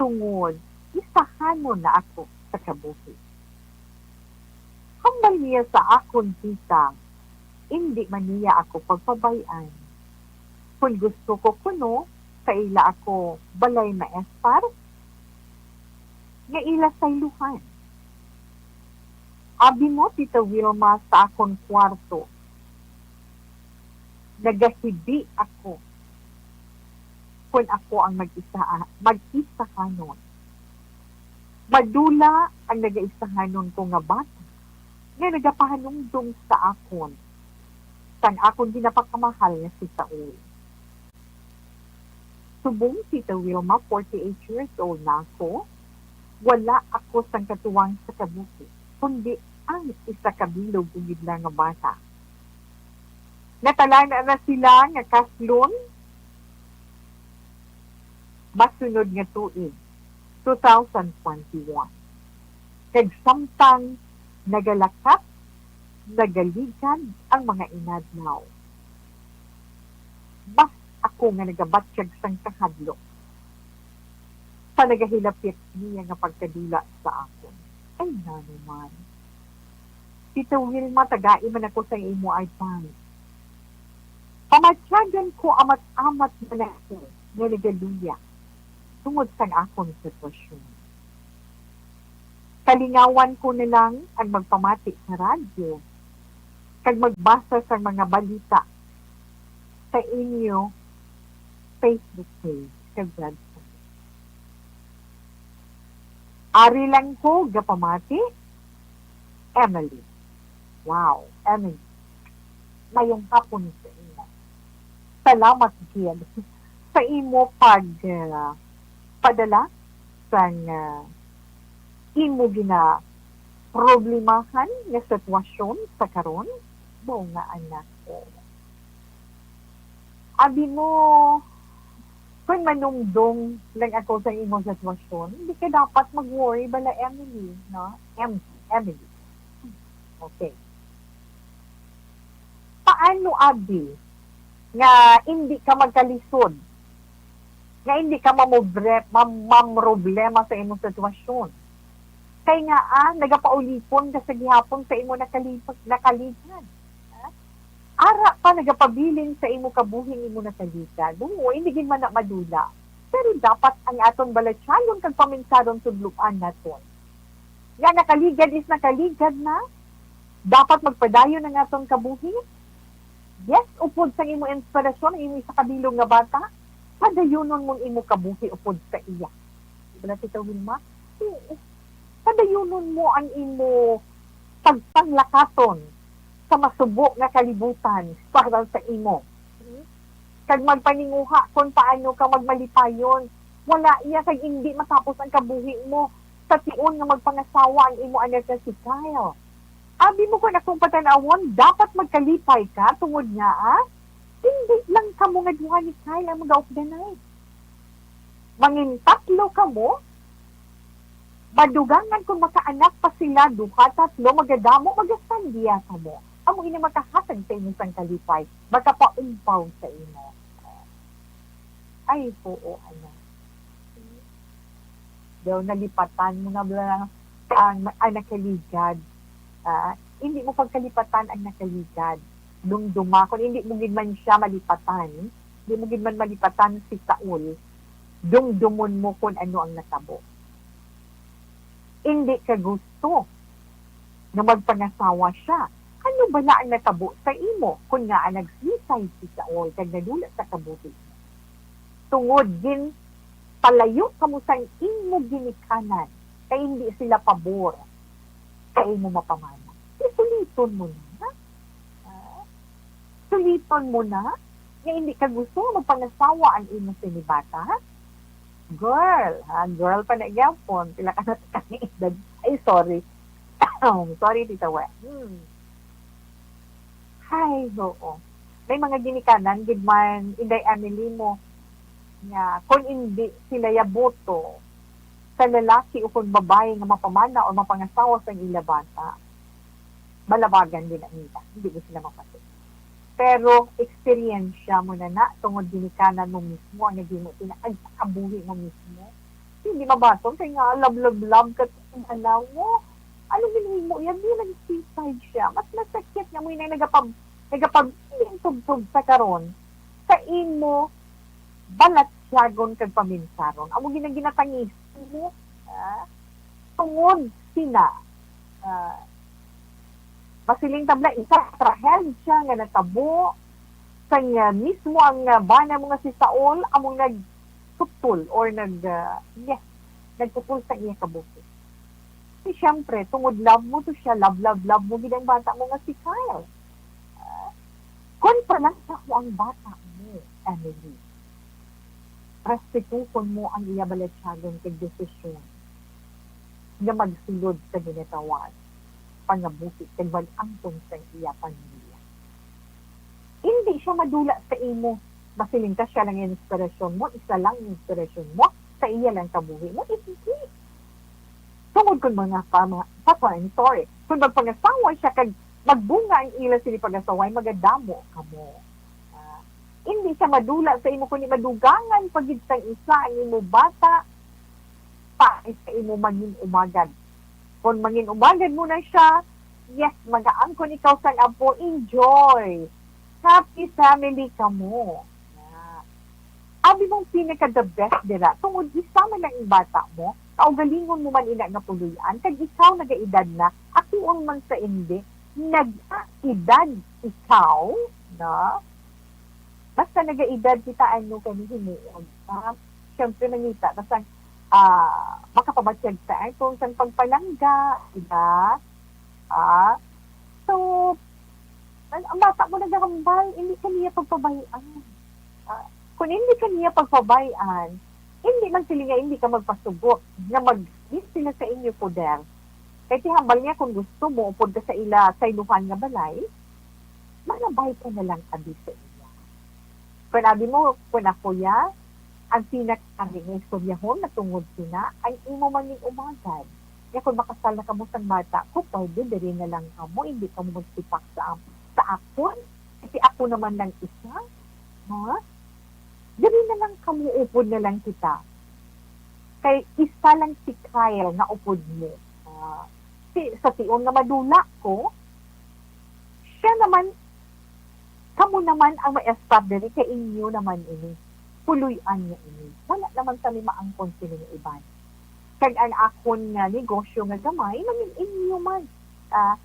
tungod isahanon na ako sa kabuhi. Hambal niya sa akon, Tita, indi man niya ako pagpabay-an. Kon gusto ko kuno, kaila ako balay maestar nga ila sayluhan. Abi mo, Tita Wilma, sa akon kwarto, nagahibi ako kon ako ang mag-isa, mag-isahanon. Madula ang nagaisahanon ko nga bata nga nagapahanumdom sa akon sang akon ginapakamahal nga si Saul. Subong, Tita Wilma, forty-eight years old na ako, wala ako sangkatuwang sa kabuhi, kundi ang isa ka bilog gid lang nga bata. Natalana na sila nga kaslon masunod nga tuig, two thousand twenty-one. Kag samtang nagalakat, nagaligad ang mga inadlaw, mas ako nga nagabatyag sang kahadlok sa nagahilapit niya nga pagkadula sa akon. Ay, nano man. Tita Wilma, tagai man ako sa imo advice. Pamatyagan ko amat-amat man ako nga nagaluya tungod sang akon sitwasyon. Kalingawan ko na lang ang magpamati sa radyo kag magbasa sa mga balita sa inyo Facebook page kag website. Ari lang ko gapamati, Emily. Wow, Emily. Mayong hapon sa imo. Salamat gid sa imo pag, ah, padala sang, ah, imo ginaproblemahan nga sitwasyon sa karon. Mao nga, anak ko. Abi mo, kung manumdom lang ako sa imong sitwasyon, hindi ka dapat mag-worry bala, Emily, no? Em-, Emily. Okay. Paano, abi, nga hindi ka magkalisod nga hindi ka mamobre-, mam-, mamroblema sa imong sitwasyon. Kay nga, ah, nagapaulipon ka sa gihapon sa imo nakalipag-, nakaligad. Ah? Ara pa nagapabilin sa imo kabuhi imo nakaligad. Oo, hindi gid man na madula. Pero dapat ang aton balatyagon kag paminsaron tudloan naton nga nakaligad is nakaligad na. Dapat magpadayon ang aton kabuhi. Yes, upod sang imo inspirasyon ang imo isa ka bilog nga bata, padayunon mo ang imo kabuhi upod sa iya. Wala, Tita Wilma? Oo. Padayunon mo ang imo pagpanglakaton sa masubo nga kalibutan para sa imo. Hmm? Kag magpaninguha kon paano ka magmalipayon. Wala iya kag indi matapos ang kabuhi mo sa tion nga magpangasawa ang imo anak nga si Kyle. Abi mo kon akong patan-awon, dapat magkalipay ka tungod nga, ah, hindi lang kamo nga duha ni Kyle ang magaupdanay. Mangintatlo kamo, madugangan kung makaanak pa sila, duha, tatlo, magadamo, magasandya kamo. Amo ini makahatag sa imo sang kalipay, makapaumpaw sa imo. Ay, oo, anak. Daw nalipatan mo na bala ang, ang nakaligad. Ah, hindi mo pagkalipatan ang nakaligad. Dumduma, kung hindi mo gid man siya malipatan, hindi mo gid man malipatan si Saul, dumdumon mo kung ano ang natabo. Hindi ka gusto nga magpangasawa siya. Ano bala ang natabo sa imo? Kon ngaa nag-suicide si Saul kag nadula sa kabuhi mo? Tungod ginpalayo kamo sang imo ginikanan, kay hindi sila pabor sa imo mapamana. Di suliton mo na. Ah? Suliton mo na nga hindi ka gusto nga magpangasawa ang imo sinibata? Girl, ha? Girl pa na gyapon. Pila ka na ka edad? Ay, sorry. Sorry, Tita Wen. Hmm. Hay, oo. May mga ginikanan gid man, Inday Emily, mo nga kung hindi sila yabuto sa lalaki o kung babae nga mapamana o mapangasawa sa ila bata, balabagan din ang ila. Hindi mo sila mapatid. Pero eksperyensya mo na na, tungod ginikanan mo mismo ang naging mo, tina-, ang kabuhi mo mismo. Hindi mabaton kay nga love, love, love ka sa anak mo. Ano ginhimo yan? Di nag-suicide siya. Mas masakit nga mo yung nagapag-, nagapag-intubtub sa karon sa imo balatyagon kag paminsaron. Amo gina-, ginatangis mo, ah, tungod sina, ah, masiling tabla, isa ka trahedya nga natabo sa nga mismo ang, ah, bana mo nga si Saul, among nagputol or nag, ah, yes, nagputol sa iya kabuhi. Di, siyempre, tungod love mo to siya, love, love, love mo gid ang bata mo nga si Kyle. Ah, kon palangga mo ang bata mo, Emily, respetuhon mo ang iya balatyagon kag desisyon nga magsulod sa ginatawag pangabuhi kag mag-angkon sa iya pamilya. Hindi siya madula sa imo. Masiling ka siya lang ang inspirasyon mo, isa lang ang inspirasyon mo, sa iya lang kabuhi mo, hindi. Tungod kung mga pama-, pa-, I'm sorry, kung magpangasawa siya kag magbunga ang ila sini pag-asaway, magadamo kamo. Ah, hindi siya madula sa imo, kundi madugangan pa gid sang isa ang imo bata, pa sa imo mangin-umagad. Kung mangin-umagad mo na siya, yes, magaangkon ikaw sang apo, enjoy. Happy family kamo. Nga. Abi mong pinaka the best dira, tungod isa man ang bata mo, kaugalingon mo man ina nga puloy-an, kag ikaw nagaedad na, ako ang man sa indi, nag-edad ikaw, no? Basta nagaedad kita, ano, kani himuon, ha? Siyempre, mangita ka sang, ah, makapabatyag sa aton sang pagpalangga, di ba? Ah, so, ang, ang bata mo nagahambal, hindi ka niya pagpabay-an. Ah, kung hindi ka niya pagpabay-an, hindi man sila nga hindi ka magpasugot nga mag-, sila sa inyo poder. Kay tihambal niya, kung gusto mo, upod ka sa ila, sa iluhan nga balay, manabay ka na lang abi sa iya. Kung abi mo, kung ako ya, ang pinakari nga istoryahon na tungod sina, ang imo mangin-umagad. Kaya kung makasal na kamo sang bata ko, pwede diri na lang kamo, hindi kamo magsipak sa am-, sa akon. Kasi ako naman lang isa. Ha? Diri na lang kamo, upod na lang kita. Kay isa lang si Kyle nga upod mo. Ah, si, sa tion nga madula ko, siya naman, kamo naman ang ma-stop diri, kay inyo naman ini. Puloy-an niya ini. Wala naman kami maangkon sini nga iban. Kag ang akon nga negosyo nga gamay, mangin inyo man. Ah,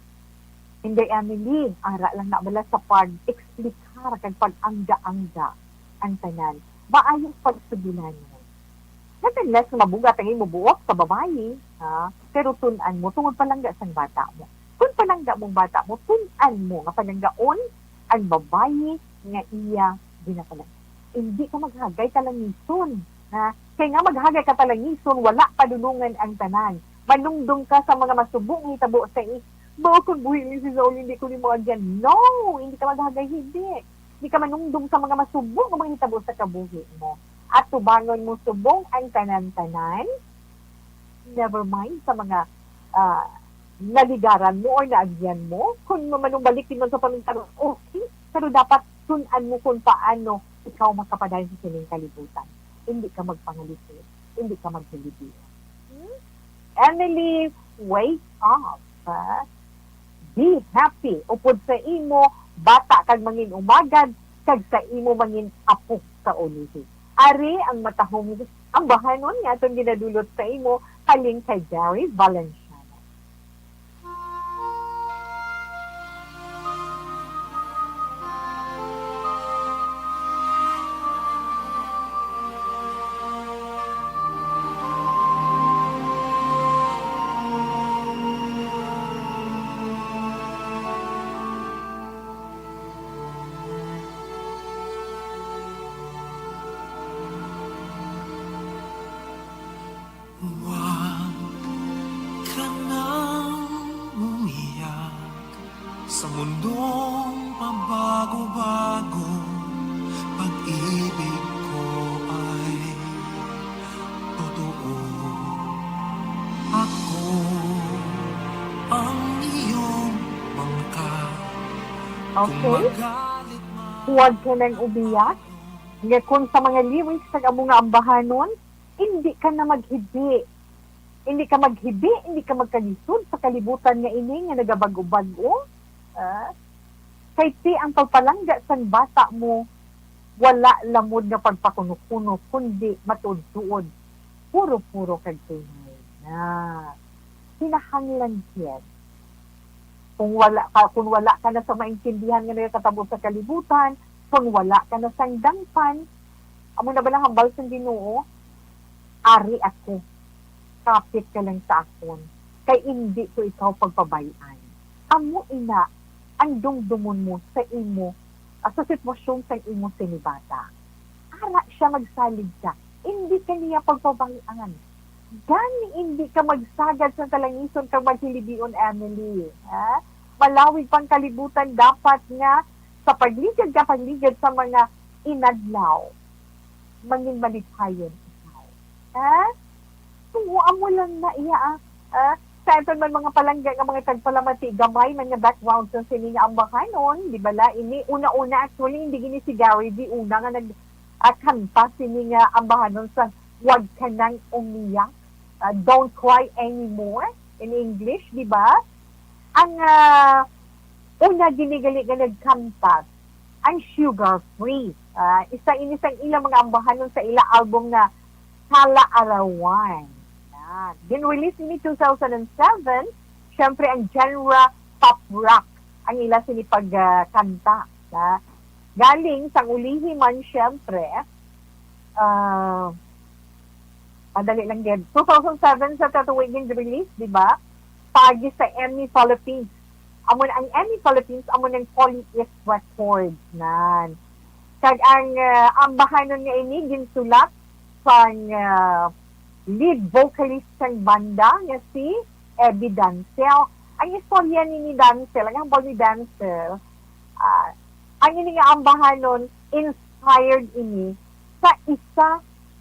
Inday Emily, ara lang na bala sa pag-explicar kag pag-angga-angga ang tanan. Maayo pagsugilanon. Not unless nga mabugat ang imo buot sa babayi, ha? Pero tun-an mo, tungod palangga sang bata mo. Kung palangga mong bata mo, tun-an mo nga palanggaon ang babayi nga iya ginapalangga. Hindi ka maghagay talangison, ha? Kay nga maghagay ka talangison, wala padulungan ang tanan. Manumdom ka sa mga masubo nga hitabo sa i-, "Ba, kung buhi ni si Saul, hindi ko ni maagyan." No! Hindi ka maghagay, hindi. Hindi ka manumdom sa mga masubo nga mga hitabo sa kabuhi mo. At tubangon mo subong ang tanan-tanan. Never mind sa mga, ah, naligaran mo or naagyan mo. Kung manumbalik din man sa pamintaro, okay. Pero dapat tun-an mo kung paano ikaw makapadayon sa sining kalibutan. Hindi ka magpangalitin. Hindi ka maghilibion. Hmm? Emily, wake up, ha? Be happy upod sa imo bata kag mangin-umagad kag sa imo mangin-apo sa ulihi. Ari ang matahong ambahanon nga aton ginadulot sa imo halin kay Gary Valenciano. Huwag ka nang umiyak sa mundong pabago-bago. Pag-ibig ko ay totoo. Ako ang iyong bangka. Kung Okay. magalit man Huwag ka nang umiyak, nga kung sa mga lyrics sa amo nga ambahanon, hindi ka na maghibi. Hindi ka maghibi, hindi ka magkalisod sa kalibutan nga ini nga nagabag-o-bag-o. Ah? Kay ti ang pagpalangga sang bata mo, wala lamod nga pagpakuno-kuno, kundi matuod-tuod, puro-puro kag tunay na. Kinahanglan gid. Kung wala ka, kung wala ka na sa maintindihan nga nagakatabo sa kalibutan, kung wala ka na sang dangpan, amo na bala ang hambal sang Ginoo, "Ari ako, kapit ka lang sa akon, kay indi ko ikaw pagpabay-an." Amo ina ang dumdumon mo sa imo, ah, sa sitwasyon sang imo sinibata. Ara siya magsalig ka, indi ka niya pagpabay-an. Gani indi ka magsagad sa talangison kag maghilibion, Emily, ha? Malawig pang kalibutan, dapat nga sa pagligad ka, pagligad sa mga inadlaw, mangin malipayon ikaw. Ha? Oo, amo lang na iya, ah. Ah, sa aton man mga palangga nga mga tagpalamati, gamay man nga background sa sini nga ambahanon, di bala? Ini, una-una, actually, hindi gini si Gary V una nga nag, ah, kanta sini nga ambahanon sa "Huwag Ka Nang Umiyak", ah, "Don't Cry Anymore" in English, di ba? Ang, ah, una gini gali nga nagkanta, ang "Sugar Free". Ah, isa ini sang ilang mga ambahanon sa ila album nga Kalaarawan. Yan. Gin-release ini two thousand and seven. Siyempre, ang genre pop rock ang ila sini pag, ah, kanta, na galing sang ulihi man, siyempre, ah, madali lang gid. Two thousand seven sa katuig gin-release, di ba? Paagi sa EMI Philippines. Amo na ang EMI Philippines, amo nang Poly East Records, nan. Kag ang, ah, ambahanon nga ini ginsulat sang, ah, lead vocalist sang banda nga si Ebi Dancel. Ang istorya ni, ni Dancel, ang hambal ni Dancel, ah, ang ini nga ambahanon, inspired ini sa isa,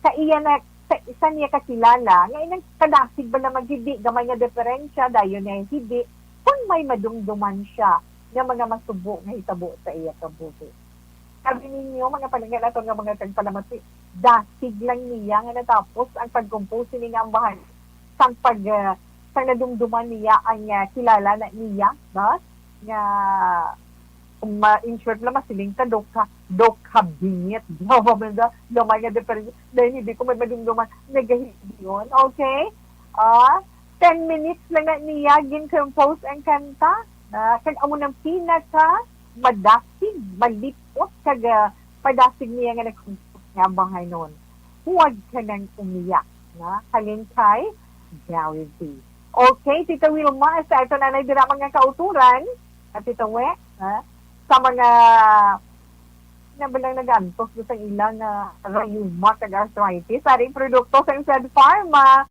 sa iya na, sa isa niya kakilala, nga inang kadasig ba na maghibi, gamay nga diferensya, dayon niya hibi, kung may madumduman siya nga mga masubo nga hitabo sa iya kabuhi. Sabi ninyo, mga palangga naton nga mga tagpalamati, dasig lang niya nga natapos ang pag-compose sini nga ambahan sang pag, ah, sang nadumduman niya ang, ah, kilala na niya, no? Nga, ma-, in short lang, masiling ka, daw ka, daw ka bingit. Daw ba man da-, gamay nga diferensya. Dahil hindi ko man madumduman, nagahibiyon. Okay? Ah, ten minutes lang na niya gin-compose ang kanta. Ah, kag amo nang pinaka madasig, malipot, kag, ah, padasig niya nga nag-compose nga ambahanon. Huwag ka nang umiyak, na halin kay Gary V. Okay, Tita Wilma, sa ato na dira mga kauturan, at Tita We, ha? Sa mga nabalang nag-antos do sa ila nga rayuma kag arthritis, ari ang produkto sa Insed Pharma.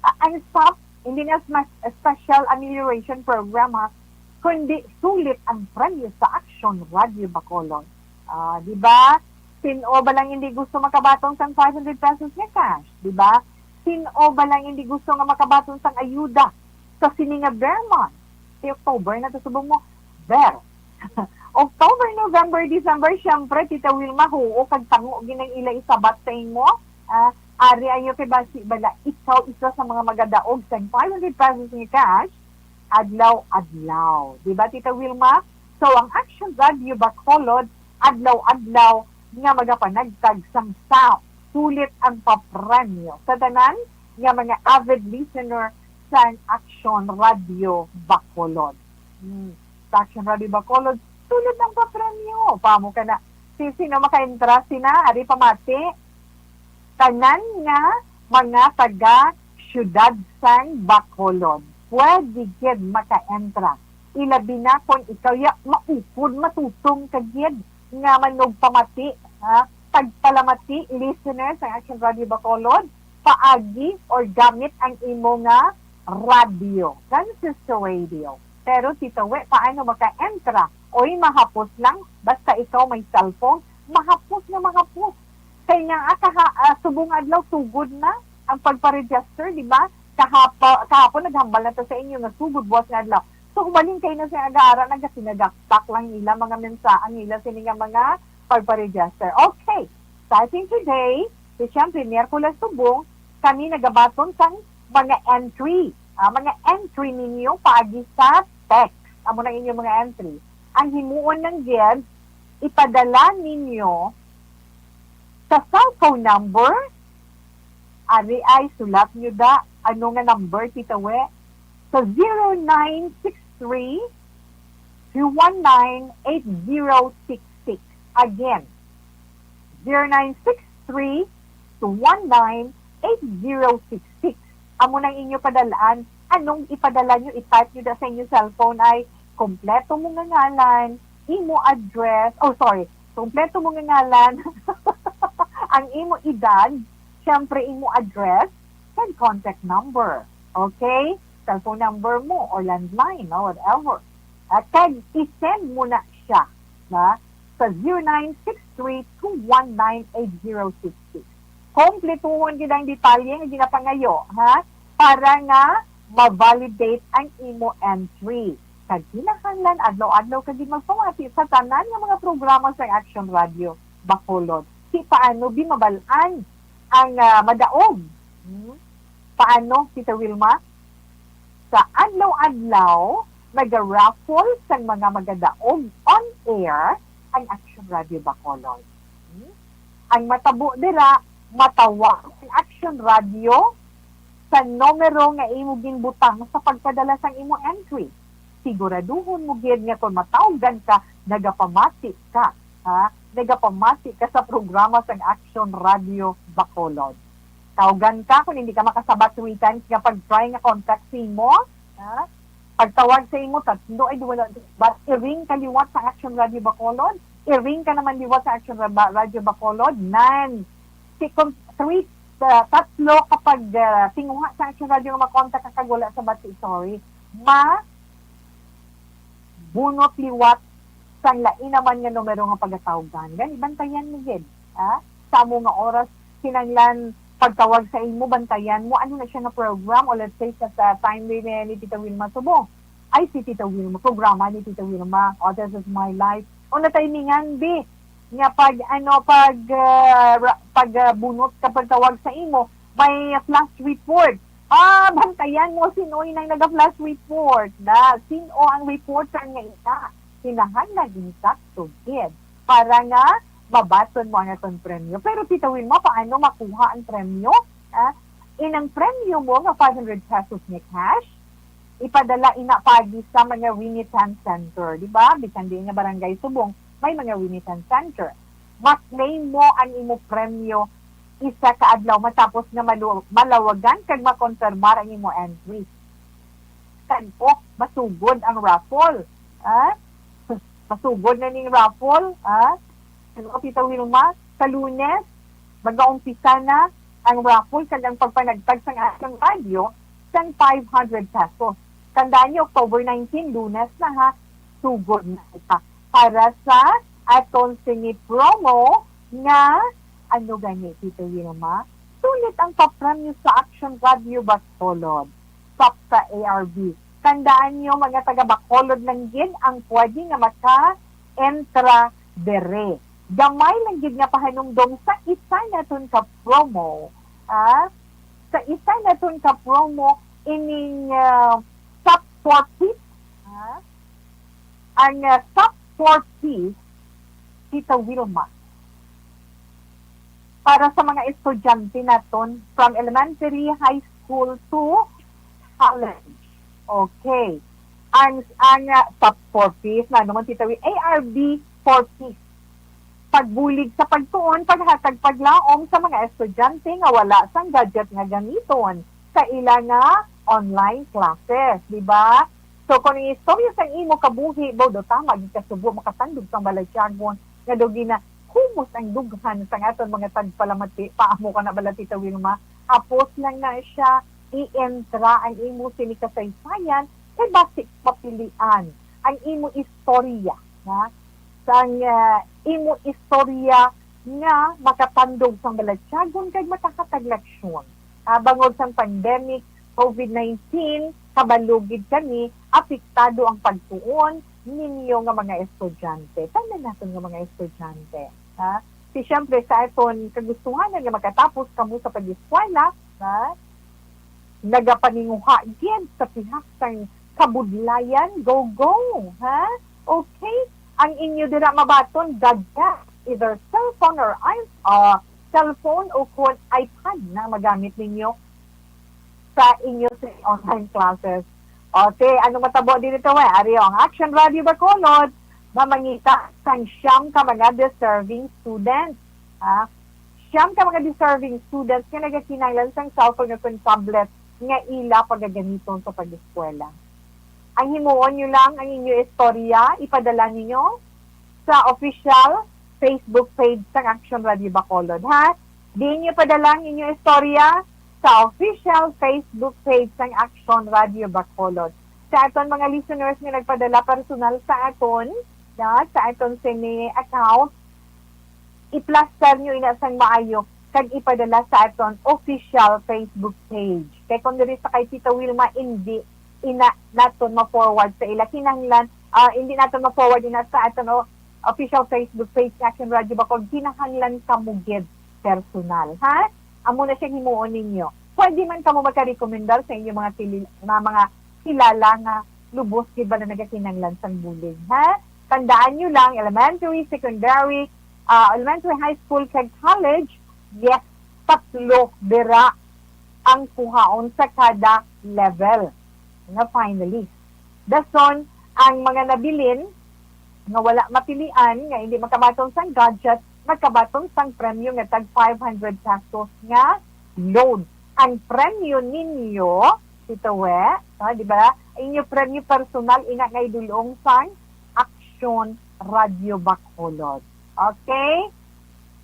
Ah, ang stop, hindi na mas special amelioration program, ha, kundi sulit ang premyo sa Action Radio Bacolod. Ah, di ba? Sino ba lang hindi gusto makabaton sang five hundred pesos nga cash, di ba? Sino ba lang hindi gusto nga makabaton sang ayuda sa sini nga Vermont? Si October na to, subong mo, Ver. October, November, December, syempre, Tita Wilma, huo kag tango ginang ila isabat sa imo. Ah, ari ayo kay basi bala, ikaw isa sa mga magadaog sang five hundred pesos nga cash adlaw-adlaw. Di ba, Tita Wilma? So, ang Action Radio Bacolod, adlaw-adlaw nga magapanagtag sang sa sulit ang papremyo sa tanan nga mga avid listener sang Action Radio Bacolod. Hmm. Sa Action Radio Bacolod, sulit ang papremyo. Pamo ka na. Si, sino makaentra sina? Ari pamati. Tanan nga mga taga siyudad sang Bacolod, pwede gid makaentra. Ilabi na kon ikaw ya maukod, matutong ka gid nga manugpamati, ha? Tagpalamati, listeners, ang Action Radio Bacolod, paagi or gamit ang imo nga radyo, transistor radio. Pero, Tita Wi, paano maka-entra? Oy, mahapos lang. Basta ikaw may cellphone, mahapos na mahapos. Kay nga, ah, kaha-, ah, subong adlaw, sugod na ang pagpa-register, di ba? Kahapa-, kahapon, naghambal na to sa inyo nga sugod buwas nga adlaw. So, ubalin kayo na sa aga-ara, nagasinagaktak lang nila, mga mensahe nila, sini nga mga pagpa-register. Okay, starting today, so, syempre, Miyerkules subong, kami nagabaton sang mga entry. Ah, mga entry ninyo paagi sa text. Amo na inyo mga entry. Ang himuon lang gid, ipadala ninyo sa cellphone number. Ari ay, sulat nyo da. Ano nga number, Tita Wi? Sa zero nine six three, two one nine, eight zero six six. Again, zero nine six three, two one nine, eight zero six six. Amo nang inyo padalaan. Anong ipadala nyo? I-type nyo da sa inyo cellphone ay kompleto mo nga ngalan, imo address, oh, sorry, kompleto mo nga ngalan, ang imo edad, syempre, imo address, and contact number. Okay? Cellphone number mo or landline, no? Whatever. At kag i-send mo na siya, na, sa zero nine six three two one nine eight zero six six. Kompletuhon gid ang detalye nga ginapangayo, ha? Para nga ma-validate ang imo entry. Kag kinahanglan adlaw-adlaw ka gid magpamati sa tanan nga mga programa sa Action Radio Bacolod. Si paano bi mabal-an ang, ah, madaog? Hmm? Paano, Tita Wilma? Sa adlaw-adlaw, naga-raffle sang mga magadaog on air ang Action Radio Bacolod. Hmm? Ang matabo dira, matawag ang Action Radio sa numero nga imo ginbutang sa pagpadala sang imo entry. Siguraduhon mo gid nga kon matawgan ka, nagapamati ka, ha? Nagapamati ka sa programa sang Action Radio Bacolod. Tawgan ka, kung hindi ka makasabat three times nga pag-try nga contact sa imo, ha? Pagtawag sa imo, tatlo ay duwala, but i-ring ka liwat sa Action Radio Bacolod, i-ring ka naman liwat sa Action Ra-, Ba-, Radio Bacolod, nan. Si, kung three, uh, tatlo kapag, uh, tinguha sa Action Radio nga makontak ka kag wala sa bati, sorry. Ma, bunot liwat sang lain naman nga numero nga pagatawgan. Gani, bantayan mo gid, ha? Sa amo nga oras, kinahanglan pagtawag sa imo, bantayan mo. Ano na siya nga program? O let's say, sa, sa time ni, ni Tita Wilma Subong. Ay, si Tita Wilma, programa ni Tita Wilma. O, This Is My Life. O, natimingan, bi, nga pag, ano, pag, ah, ra-, pag, ah, bunot ka pagtawag sa imo, may flash report. Ah, bantayan mo, sino inang naga-flash report? Na, sino ang reporter nga ina? Kinahanglan insakto gid para nga mabaton mo ang atong premyo. Pero, Tita Wilma, paano makuha ang premyo? Ah, inang premyo mo nga five hundred pesos nga cash, ipadala ina paagi sa mga remittance center, di ba? Bisan di nga barangay subong, may mga remittance center. Ma-claim mo ang imo premyo isa ka adlaw matapos nga malu-, malawagan kag makonfirmar ang imo entry. Kag, oh, masugod ang raffle. Ah? Masugod na ning raffle, ah? Ano, Tita Wilma? Sa Lunes, mag-aumpisa na ang raffle kag ang pagpanagtag sang atong radyo sang five hundred pesos. Tandaan niyo, October nineteen, Lunes na ha, sugod na kita. Para sa aton sini promo nga, ano gani, Tito Wilma? Sulit ang papremyo sa Action Radio Bacolod, SAPSA A R B. Tandaan niyo, mga taga Bacolod lang gid ang pwede nga maka-entra dere. Gamay lang gid nga pahanumdom sa isa naton ka promo, ah, sa isa naton ka promo ining, ah, SAP four Ps, ah, ang, ah, SAP four Ps, Tita Wilma, para sa mga estudyante naton from elementary, high school to college. Okay. Ang, ang, ah, SAP four Ps, na naman, Tita Wi-, A R B four Ps. Pagbulig sa pagtuon, paghatag paglaom sa mga estudyante nga wala sang gadget nga gamiton sa ila nga online classes, di ba? So, kung ang istorya sang imo kabuhi, baw daw tama, gid kasubo, makatandog sang balatyagon, nga daw ginahumos ang dughan sang aton mga tagpalamati, paamo ka na bala, Tita Wilma, hapos lang na siya, i-entra ang imo sini kasaysayan, kay basi mapilian ang imo istorya, ha? Sang, ah, imo istorya nga makatandog sang balatyagon kag makahatag leksyon. Ah, bangod sang pandemic COVID nineteen, kabalo gid kami, apektado ang pagtuon ninyo nga mga estudyante. Tanan naton nga mga estudyante, ha? Si, siyempre, sa aton kagustuhanan nga makatapos kamo sa pag-eskwela, ha? Nagapaninguha gid sa pihak sang kabudlayan, go, go, ha? Okay? Ang inyo dira mabaton, gadget, either cellphone or i-, ah, cellphone o kon iPad na magamit ninyo sa inyo sa online classes. O, te, ano matabo din ito, eh? Ari, ang Action Radio Bacolod, mamangita sang siyam ka mga deserving students. Ha? Siyam ka mga deserving students nga nagakinahanglan sang cellphone nga kon tablet nga ila pagagamiton sa pag-eskwela. Ang himuon nyo lang, ang inyo istorya, ipadala ninyo sa official Facebook page sang Action Radio Bacolod, ha? Diin nyo padala ang inyo istorya sa official Facebook page sang Action Radio Bacolod. Sa aton mga listeners nga nagpadala personal sa aton, na, sa aton sini account, i-plaster nyo ina sang maayo kag ipadala sa aton official Facebook page. Kay kung diri sa kay Tita Wilma, hindi ina naton ma-forward sa ila. Kinahanglan, ah, hindi naton ma-forward ina sa aton o-, official Facebook page nga Action Radio Bacolod. Kinahanglan kamo gid personal, ha? Amo na siya himuon ninyo. Pwede man kamo magkarekomendar sa inyo mga kili-, mga, mga kilala nga lubos gid ba na nagakinahanglan sang bulig, ha? Tandaan nyo lang, elementary, secondary, ah, elementary, high school, kag college, yes, tatlo dira ang kuhaon sa kada level nga finalist. Dason, ang mga nabilin nga wala mapilian, nga hindi makabaton sang gadget, makabaton sang premyo nga tag five hundred pesos nga load. Ang premyo ninyo, Tito We, ah, di ba? Inyo premyo personal, ina nga idulong sang Action Radio Bacolod. Okay?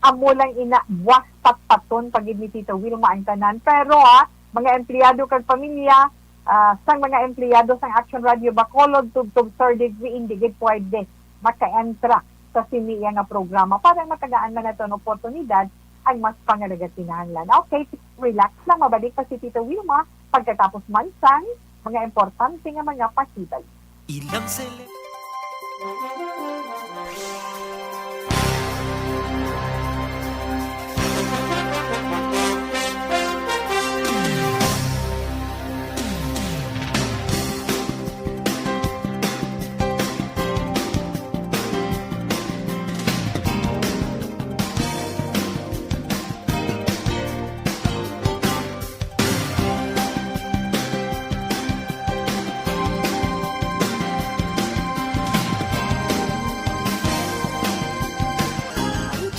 Amo lang ina, buwas patpaton pa gid ni Tita Wilma ang tanan. Pero, ah, mga empleyado kag pamilya, ah, sang mga empleyado sang Action Radio Bacolod, tubtob third degree, hindi gid pwede maka-entra sa sini iya nga programa para matagaan man naton oportunidad ang mas pangalaga kinahanglan. Okay, relax lang, mabalik pa si Tita Wilma pagkatapos man sang mga importante nga mga pahibalo. Ilang sele-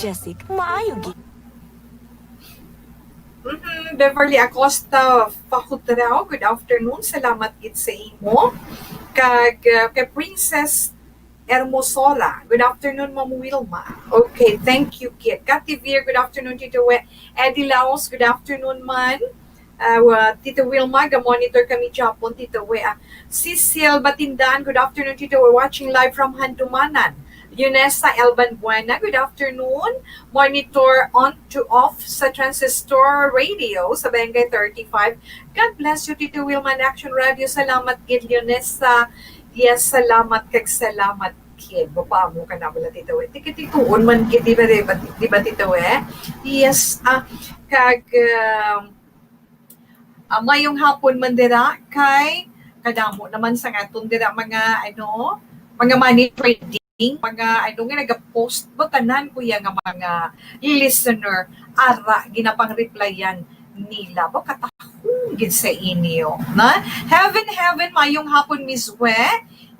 Jessic, maayo gid. Mhm, Beverly Acosta Fajutrao, good afternoon. Salamat gid sa imo. Kag, uh, kay Princess Hermosora. Good afternoon, Ma'am Wilma. Okay, thank you, Kit. Kativir, good afternoon, Tito We. Eddie Laos, good afternoon, man. Uh, uh, Tito Wilma, ga-monitor kami Japon, Tito We. Ah, Cecil Batindan, good afternoon, Tito We. Watching live from Handumanan. Leonessa Elban Buena, good afternoon. Monitor on to off sa Transistor Radio sa Barangay thirty-five. God bless you, Tito Wilma, and Action Radio. Salamat gid, Leonessa. Yes, salamat kag salamat gid. Mapaamo ka na bala, Tito We. Tikitituon man gid, di ba, di ba, di ba, Tito We? Yes, ah, kag, um, ah, mayong hapon man dira kay kadamo naman sa aton dira mga, ano, mga money trading, mga, ano, nga nagapost ba tanan, kuya, nga mga listener, ara, ginapang-replyan nila. Ba, katahong gid sa inyo, na? Heaven, heaven, mayong hapon, Miss We.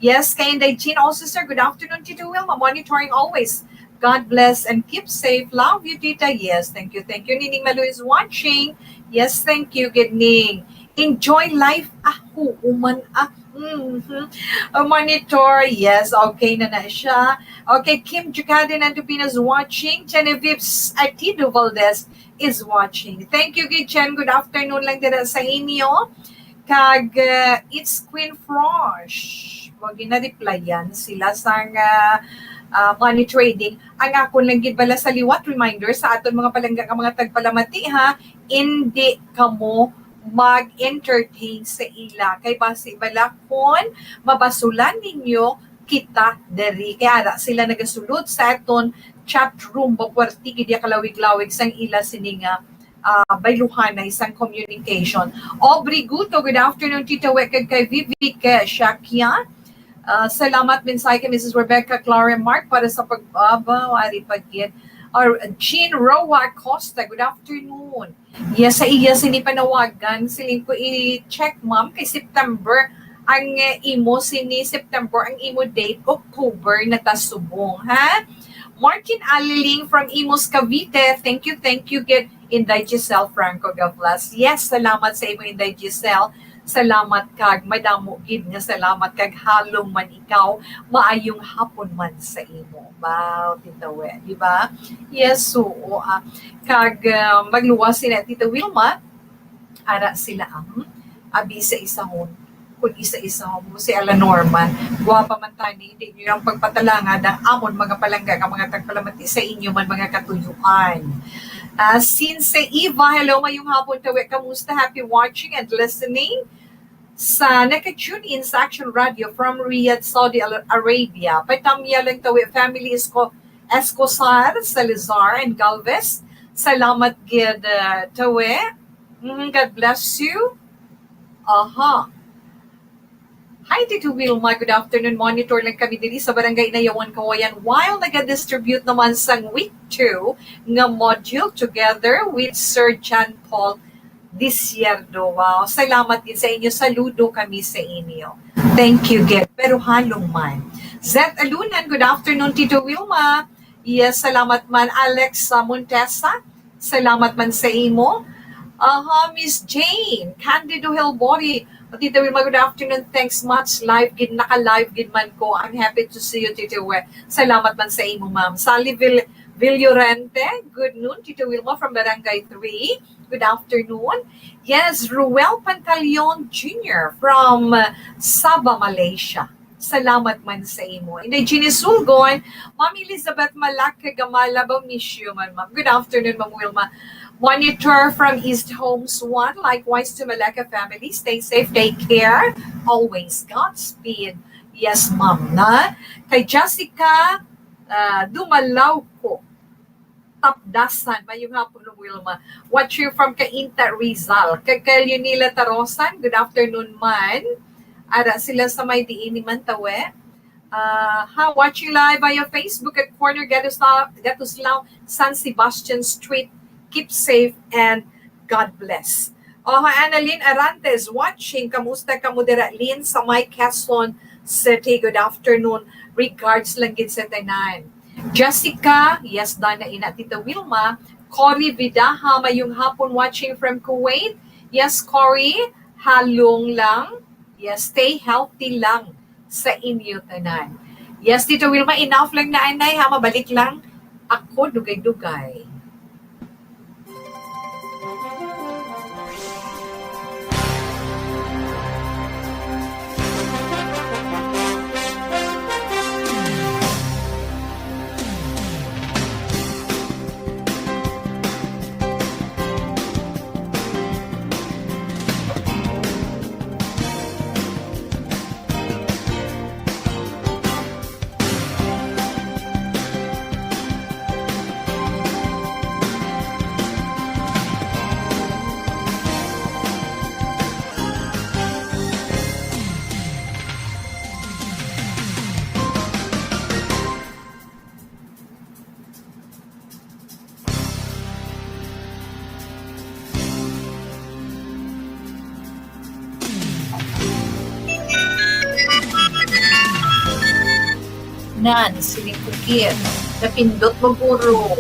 Yes, kay Inday Jean also, sir. Good afternoon, Tito Wilma. Monitoring always. God bless and keep safe. Love you, Tita. Yes, thank you, thank you. Nining Malu is watching. Yes, thank you, good ning. Enjoy life. Ah, human, ah. Mhm. Uh, monitor. Yes, okay na na siya. Okay, Kim Jucadin and Tupinas watching. Genevieve S-, Atido Valdez is watching. Thank you, gid, Chen. Good afternoon lang dira sa inyo. Kag, uh, it's Queen Frosh. Wag na replyan sila sang, uh, uh, money trading. Ang akon lang gid bala sa liwat, reminder sa aton mga palangga nga mga tagpalamati, ha, hindi kamo mag-entertain sa ila. Kay basi bala kun mabasulan ninyo kita diri. Kay ara sila nagasulod sa aton chat room, ba, puwerte gid ya kalawig-lawig sang ila sini nga, ah, bayluhanay sang communication. Aubrey Guto, good afternoon, Tita We, kag kay Vivic, eh, Shakia. Ah, salamat, mensahe kay Missus Rebecca Clara Mark para sa pag-, ah, ba, wari pa gid. Or Jean Roa Acosta, good afternoon. Yes, sa iya sini panawagan, siling ko, i-check, ma'am, kay September ang, eh, imo sini September, ang imo date, October na ta subong, ha? Martin Aliling from Imus, Cavite, thank you, thank you, gid, Inday Giselle Franco Gavlas. Yes, salamat sa imo, Inday Giselle. Salamat kag madamo gid nga salamat kag halong man ikaw. Maayong hapon man sa imo. Wow, Tita We, di ba? Yes, oo, ah. Kag, ah, magluwas sila, Tita Wilma. Ara sila ang abi sa isahon. Kung isa-isahon mo si Ala Norman, guwapa man tani, hindi niyo lang pagpatalangad ang amon mga palangga nga mga tagpalamati sa inyo man mga katuyuan. Ah, Since Eva, hello, mayong hapon, Tawi. Kamusta? Happy watching and listening. Sa naka-tune in sa Action Radio from Riyadh, Saudi Al-, Arabia. Paitamya lang, Tawi family, Esco-, Escosar, Salazar, and Galvez. Salamat gid, uh, Tawi. Mhm, God bless you. Aha. Hi, Tito Wilma. Good afternoon. Monitor lang kami diri sa Barangay Inayawan, Kawayan, while naga-distribute naman sang week two nga module together with Sir John Paul Desierdo. Wow. Salamat gid sa inyo. Saludo kami sa inyo. Thank you, gid. Pero halong man. Zeth Alunan, good afternoon, Tito Wilma. Yes, salamat man. Alex, uh, Montesa, salamat man sa imo. Aha, Miss Jane, Candido Helbori, Tita Wilma, good afternoon. Thanks much. Live gid, naka-live gid man ko. I'm happy to see you, Tita We. Salamat man sa imo, ma'am. Sally Vil-, Villorente, good noon, Tita Wilma from Barangay three. Good afternoon. Yes, Ruel Pantaleon Junior from, uh, Sabah, Malaysia. Salamat man sa imo. Inday Jeannie Sulgon, Ma'am Elizabeth Malak, Gamala, ba, miss you man, ma'am. Good afternoon, Ma'am Wilma. Monitor from East Homes One. Likewise to Malaka family. Stay safe, take care. Always Godspeed. Yes, ma'am, na. Kay Jessica, ah, Dumalaw ko. Tapdasan. Mayong hapon, Wilma. Watching from Cainta, Rizal. Kay, kay Leonila Tarosan, good afternoon man. Ara sila sa may diin ni Mantawe. Ah, ha, watching live via Facebook at corner Gatuslao, Gatuslao, San Sebastian Street. Keep safe and God bless. Oh, ha, Annalyn Arantes, watching. Kamusta ka mo dira, Lynn, sa may Quezon City? Good afternoon. Regards lang gid sa tanan. Jessica, yes, dana ina, Tita Wilma. Cory Vidaha, mayong hapon, watching from Kuwait. Yes, Cory, halong lang. Yes, stay healthy lang sa inyo tanan. Yes, Tita Wilma, enough lang na, anay, ha? Mabalik lang. Ako, dugay-dugay. Nan, siling ko, Kit. Napindot mo, guro.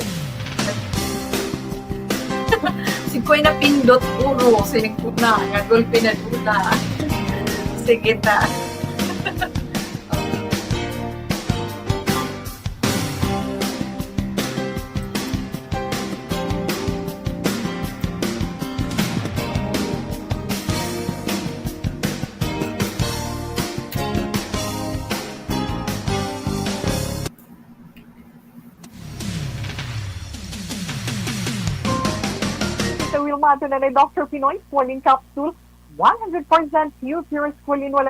Si Kuya napindot, guro. Siling ko na, nga gulpi na duda. Sige ta. Sa Wilma, ito na ni Doctor Pinoy, Swelling Capsule, one hundred percent pure, pure squalene, wala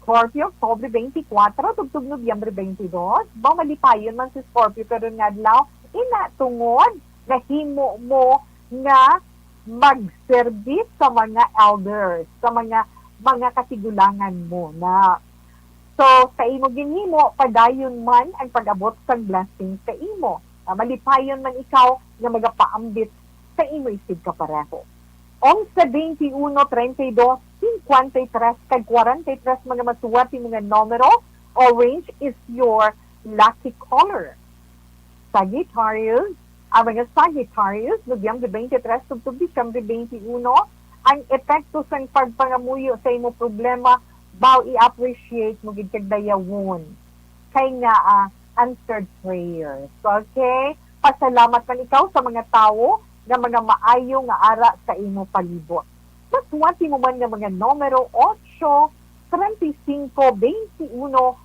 Scorpio, Oktubre twenty-four, tubtob Nobyembre twenty-two. Ba, malipayon man si Scorpio karon nga adlaw, ina tungod nahimo mo nga magserbi sa mga elders, sa mga, mga katigulangan mo na. So, sa imo ginhimo, padayon man ang pag-abot sang blessing sa imo. Ah, malipayon man ikaw nga magapaambit sa imo isig kapareho. Onse, twenty-one, treinta y dos, cincuenta y tres, kag cuarenta y tres, mga masuwat, imo nga numero, orange is your lucky color. Sagittarius, ang mga Sagittarius, Nobyembre twenty-three tubtob Disyembre twenty-one, ang epekto sang pagpangamuyo sa imo problema, baw i-appreciate mo gid kag dayawon. Kay nga, ah, answered prayers. Okay? Pasalamat man ikaw sa mga tawo nga mga maayo nga ara sa imo palibot. Masuwati mo man nga mga numero, otso, treinta y cinco, veintiuno,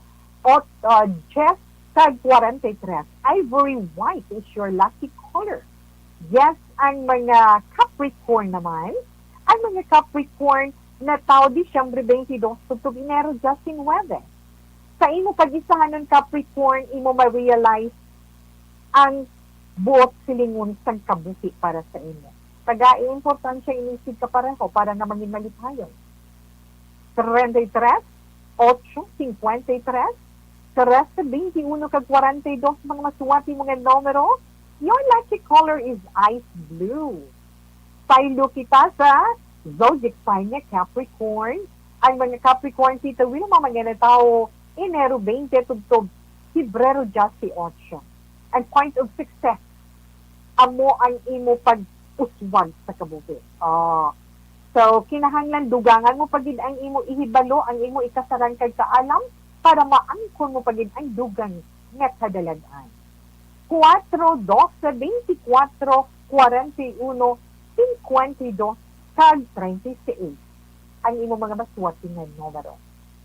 ot-, ah, diyes, kag kwarenta y tres. Ivory white is your lucky color. Yes, ang mga Capricorn naman, ang mga Capricorn na tawo Disyembre twenty-dos tubtob Enero diecinuebe. Sa imo pag-isahanon, Capricorn, imo ma-realize ang buot silingon sang kabuhi para sa imo. Tagai importansya ini isig kapareho para nga mangin malipayon. Treinta y tres, ocho, cincuenta y tres, trece, veintiuno, kag kwarenta y dos, mga masuwati mo nga numero. Your lucky color is ice blue. Saylo kita sa zodiac sign nga Capricorn. Ang mga Capricorn, Tita Wilma, mga natawo Enero twenty tubtob Pebrero dieciocho. Ang point of success, amo ang imo pag-uswag sa kabuhi. Ah, So, kinahanglan dugangan mo pa gid ang imo ihibalo, ang imo ikasarang kag kaalam para maangkon mo pa gid ang dugang nga kadalag-an. Cuatro, doce, veinticuatro, cuarenta y uno, cincuenta y dos, kag treinta y seis ang imo mga maswerte nga numero.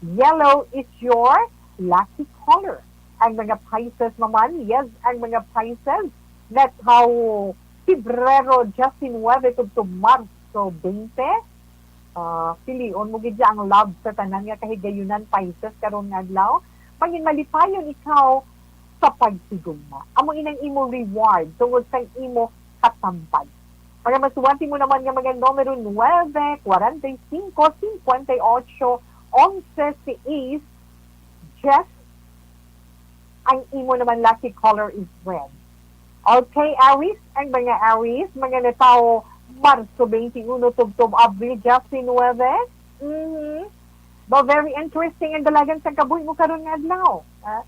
Yellow is your lucky color. Ang mga Pisces naman, yes, ang mga Pisces, nga tawo Pebrero diecinuebe tubtob Marso twenty. Ah, pilion mo gid ang love sa tanan nga kahigayunan, Pisces, karon nga adlaw. Mangin malipayon ikaw sa pagtigugma. Amo inang imo reward tungod sang imo katambag. Mga maswerte mo naman nga mga numero nuebe, cuarenta y cinco, cincuenta y ocho, once, seis, diez, ang imo naman lucky color is red. Okay, Aries, ang mga Aries, mga natawo Marso twenty-one tubtob Abril diecinuebe. Mhm. Ba, very interesting ang dalagan sa kabuhi mo karon nga adlaw. Ah,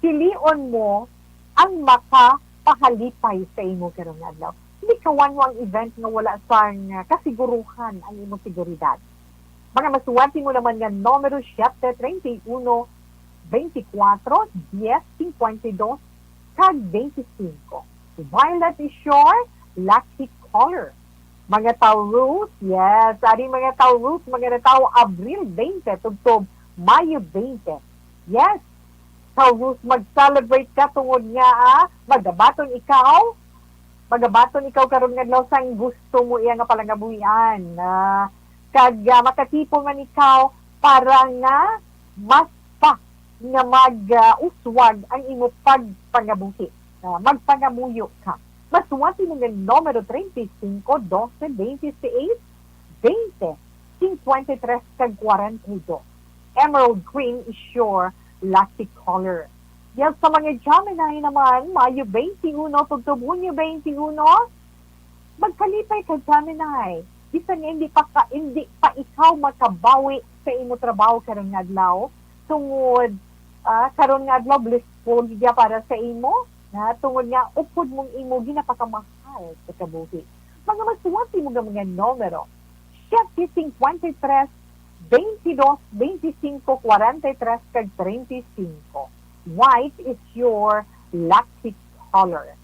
pilion mo ang makapahalipay sa imo karon nga adlaw. Likawan mo ang event nga wala sang, ah, kasiguruhan ang imong seguridad. Mga maswerte mo naman nga numero siete, treinta y uno, veinticuatro, diez, cincuenta y dos, kag veinticinco. Violet is your lucky color. Mga Taurus, yes, ari mga Taurus, mga natawo Abril twenty tubtob Mayo twenty. Yes, Taurus, mag-celebrate ka tungod nga, ah, magabaton ikaw, magabaton ikaw karon nga adlaw sang gusto mo iya nga palangabuhian. Ah, kag, ah, makatipon man ikaw para nga mas pa nga mag, ah, uswag ang imo pagpangabuhi. Ah, magpangamuyo ka. Maswerte mo nga numero treinta y cinco, doce, veintiséis, veinte, cincuenta y tres, kag cuarenta y dos. Emerald green is your lucky color. Yes, sa mga Gemini naman, Mayo twenty-one tubtob Hunyo twenty-one, magkalipay ka, Gemini. Bisan nga hindi pa ka, hindi pa ikaw makabawi sa imo trabaho karon nga adlaw, tungod, ah, karon nga adlaw blissful gid para sa imo, na tungod nga upod mong imo ginapakamahal sa kabuhi. Mga maswerte mo nga mga numero, siete, cincuenta y tres, veintidós, veinticinco, cuarenta y tres, kag treinta y cinco. White is your lucky color.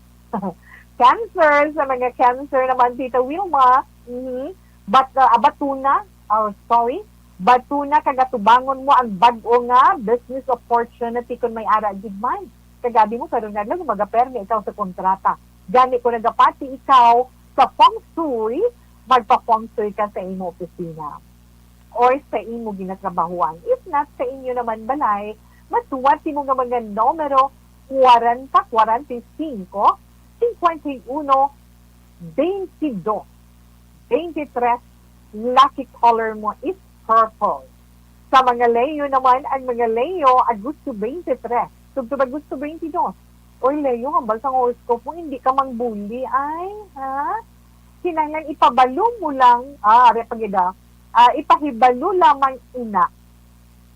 Cancer, sa mga Cancer naman, Tita Wilma, mhm, but, uh, abatuna, oh, sorry, batuna kag atubangon mo ang bag-o nga business opportunity kung may ara gid man. Kag abi mo, karon nga adlaw, magapermi ikaw sa kontrata. Gani, kung nagapati ikaw sa feng shui, magpa-feng shui ka sa imo opisina or sa imo ginatrabahuan. If not, sa inyo naman balay, maswerte mo nga mga numero kwarenta, kwarenta y cinco, cincuenta y uno, veintidós, veintitrés, lucky color mo is purple. Sa mga Leo naman, ang mga Leo, Agosto twenty-three, tubtob Agosto twenty-dos. Oy, Leo, hambal sang horoscope mo, hindi ka mangbuli, ay, ha? Kinahanglan ipabalo mo lang, ah, ari pa gid, ah, ah, ipahibalo lamang ina.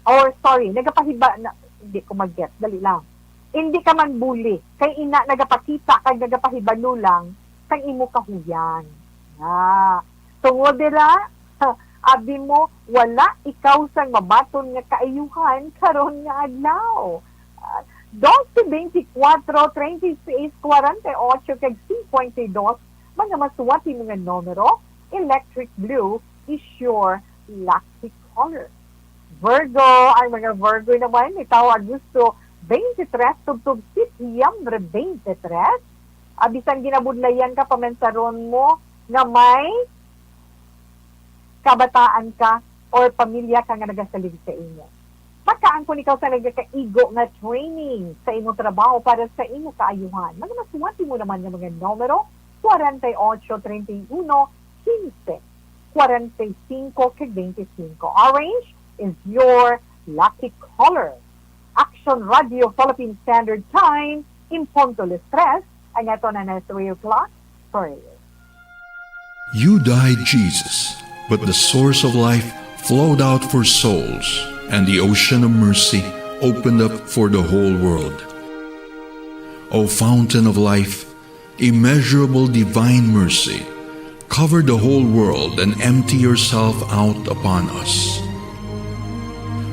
Or, sorry, nagapahiba-, na, hindi ko mag-get, dali lang. Hindi ka mangbuli, kay ina nagapakita kag nagapahibalo lang sang imo kahuyan. Ah, tungod dira, abi mo, wala ikaw sang mabaton nga kaayuhan karon nga adlaw. Ah, doce, veinticuatro, treinta y seis, cuarenta y ocho, kag cincuenta y dos, mga maswerte mo nga numero, electric blue is your lucky color. Virgo, ang mga Virgo naman, natawo Agosto twenty-three tubtob Setyembre twenty-three. Ah, bisan ginabudlayan ka, pamansaron mo nga may kabataan ka or pamilya ka nga nagasalig sa imo. Makaangkon ikaw sa nagakaigo nga training sa imo trabaho para sa imo kaayuhan. Mga maswerte mo naman nga mga numero, kwarenta y ocho, treinta y uno, quince, kwarenta y cinco, kag veinticinco. Orange is your lucky color. Action Radio Philippine Standard Time, in punto las tres, ang ato na na three o'clock prayer. You died, Jesus, but the source of life flowed out for souls, and the ocean of mercy opened up for the whole world. O fountain of life, immeasurable divine mercy, Cover the whole world and empty yourself out upon us.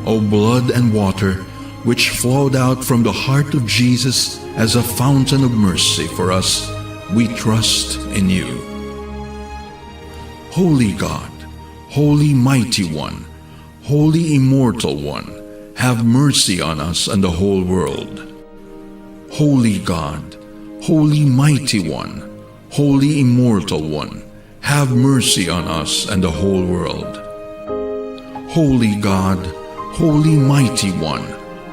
O blood and water, which flowed out from the heart of Jesus as a fountain of mercy for us, we trust in you. Holy God, Holy Mighty One, Holy Immortal One, have mercy on us and the whole world. Holy God, Holy Mighty One, Holy Immortal One, have mercy on us and the whole world. Holy God, Holy Mighty One,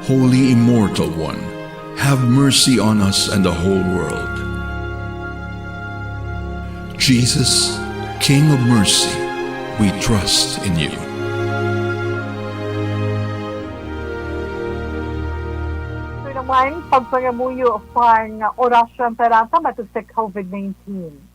Holy Immortal One, have mercy on us and the whole world. Jesus, King of mercy, we trust in you. Ito naman, pagpangamuyo sang Oratio Imperata batok sa covid nineteen.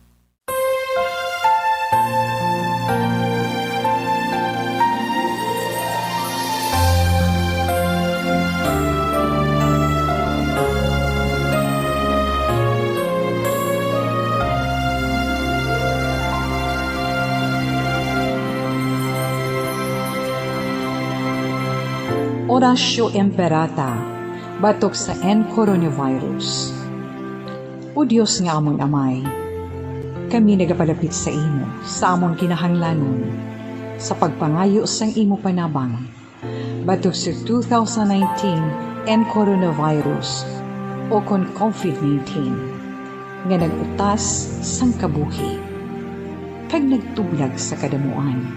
Oratio Imperata batok sa N coronavirus. O Dios nga amon Amay, kami nagapalapit sa imo sa amon kinahanglanon sa pagpangayo sang imo panabang batok sa two thousand nineteen N coronavirus, o kon covid nineteen, nga nag-utas sang kabuhi kag nagtublag sa kadamuan.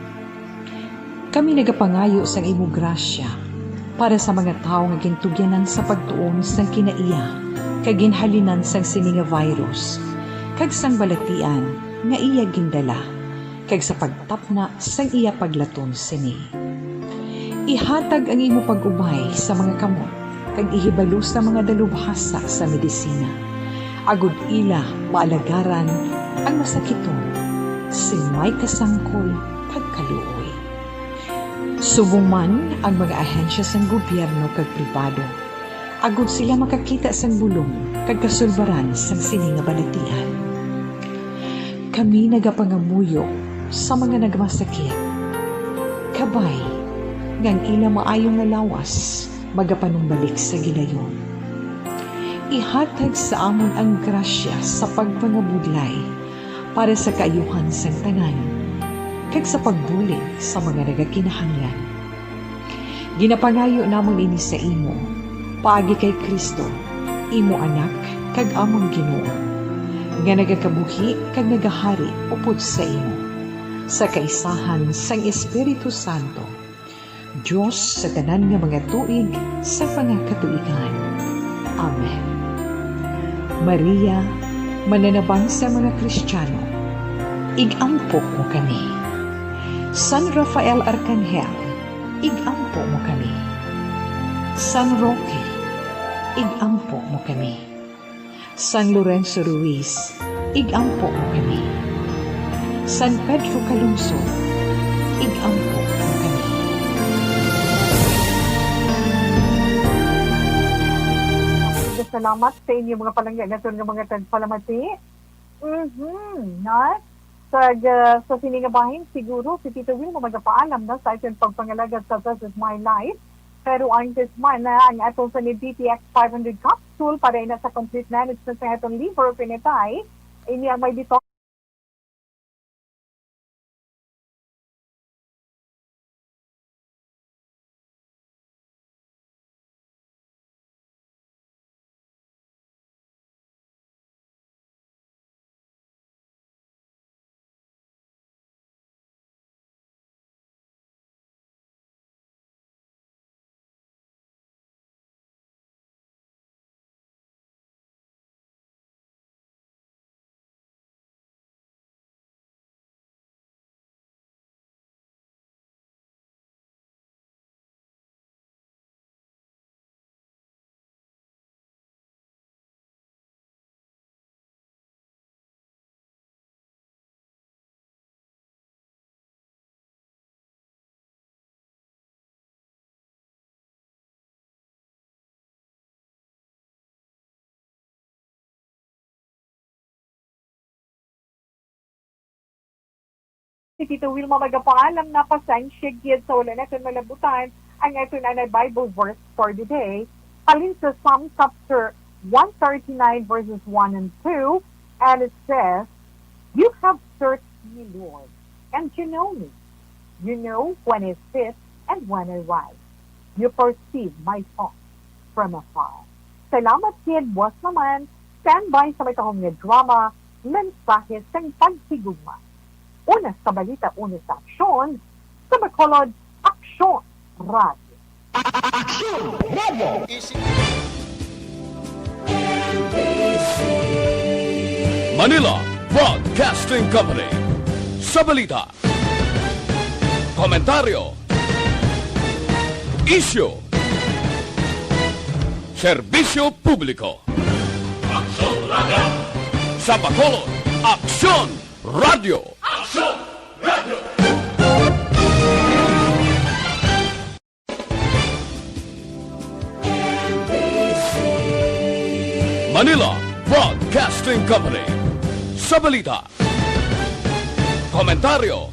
Kami nagapangayo sang imo grasya para sa mga tawo nga gintugyanan sa pagtuon sang kinaiya kag ginhalinan sang sini nga virus kag sang balatian nga iya gindala, kag sa pagtapna sang iya paglaton sini. Ihatag ang imo pag-ubay sa mga kamot kag ihibalo sa mga dalubhasa sa medisina, agod ila maalagaran ang masakiton sing may kasangkol kag kaluoy. Subong man ang mga ahensya sang gobyerno kag pribado, agod sila makakita sang bulong kag kasulbaran sang sini nga balatian. Kami nagapangamuyo sa mga nagmasakit, kabay nga ang ila maayo nga lawas magapanumbalik sa gilayon. Ihatag sa amon ang grasya sa pagpangabudlay para sa kaayuhan sang tanan, kag sa pagbulig sa mga nagakinahanglan. Ginapangayo namon ini sa imo, paagi kay Cristo, imo Anak kag amon Ginoo, nga nagakabuhi kag nagahari upod sa imo, sa kaisahan sang Espiritu Santo, Dios sa tanan nga mga tuig sa mga katuigan. Amen. Maria, mananabang sa mga Kristiyano, ig-ampo mo kami. San Rafael Arkanghel, ig-ampo mo kami. San Roque, ig-ampo mo kami. San Lorenzo Ruiz, ig-ampo mo kami. San Pedro Calungsod, ig-ampo mo kami. Salamat sa inyo mga palangga nga mga tagpalamati. Mhm, na? Sa, ah, sa sini nga bahin, siguro si Tito Will mo magapaalam na sa aton pagpangalagad sa This Is My Life. Pero ang this man na ang aton sa ni D T X five hundred capsule para ina sa complete management sa aton liver, pinatay. Ini ang may dito. Tito Wilma magapaalam na, pasensya gid sa wala naton malabutan ang aton anay Bible verse for the day. Halin sa Psalm chapter one thirty-nine, verses one and two, and it says, "You have searched me, Lord, and you know me. You know when I sit and when I rise. You perceive my thoughts from afar." Salamat gid, buas naman, standby sa may tahom nga drama, Mensahe sang Paghigugma. Una sa balita, una sa aksyon, sa Bacolod, Aksyon Radio. Aksyon Radio. Manila Broadcasting Company. Sa balita, komentaryo, isyu, serbisyo publiko. Aksyon Radio. Sa Bacolod, Aksyon Radio. Aksyon Radio. Manila Broadcasting Company. Sa balita, komentaryo,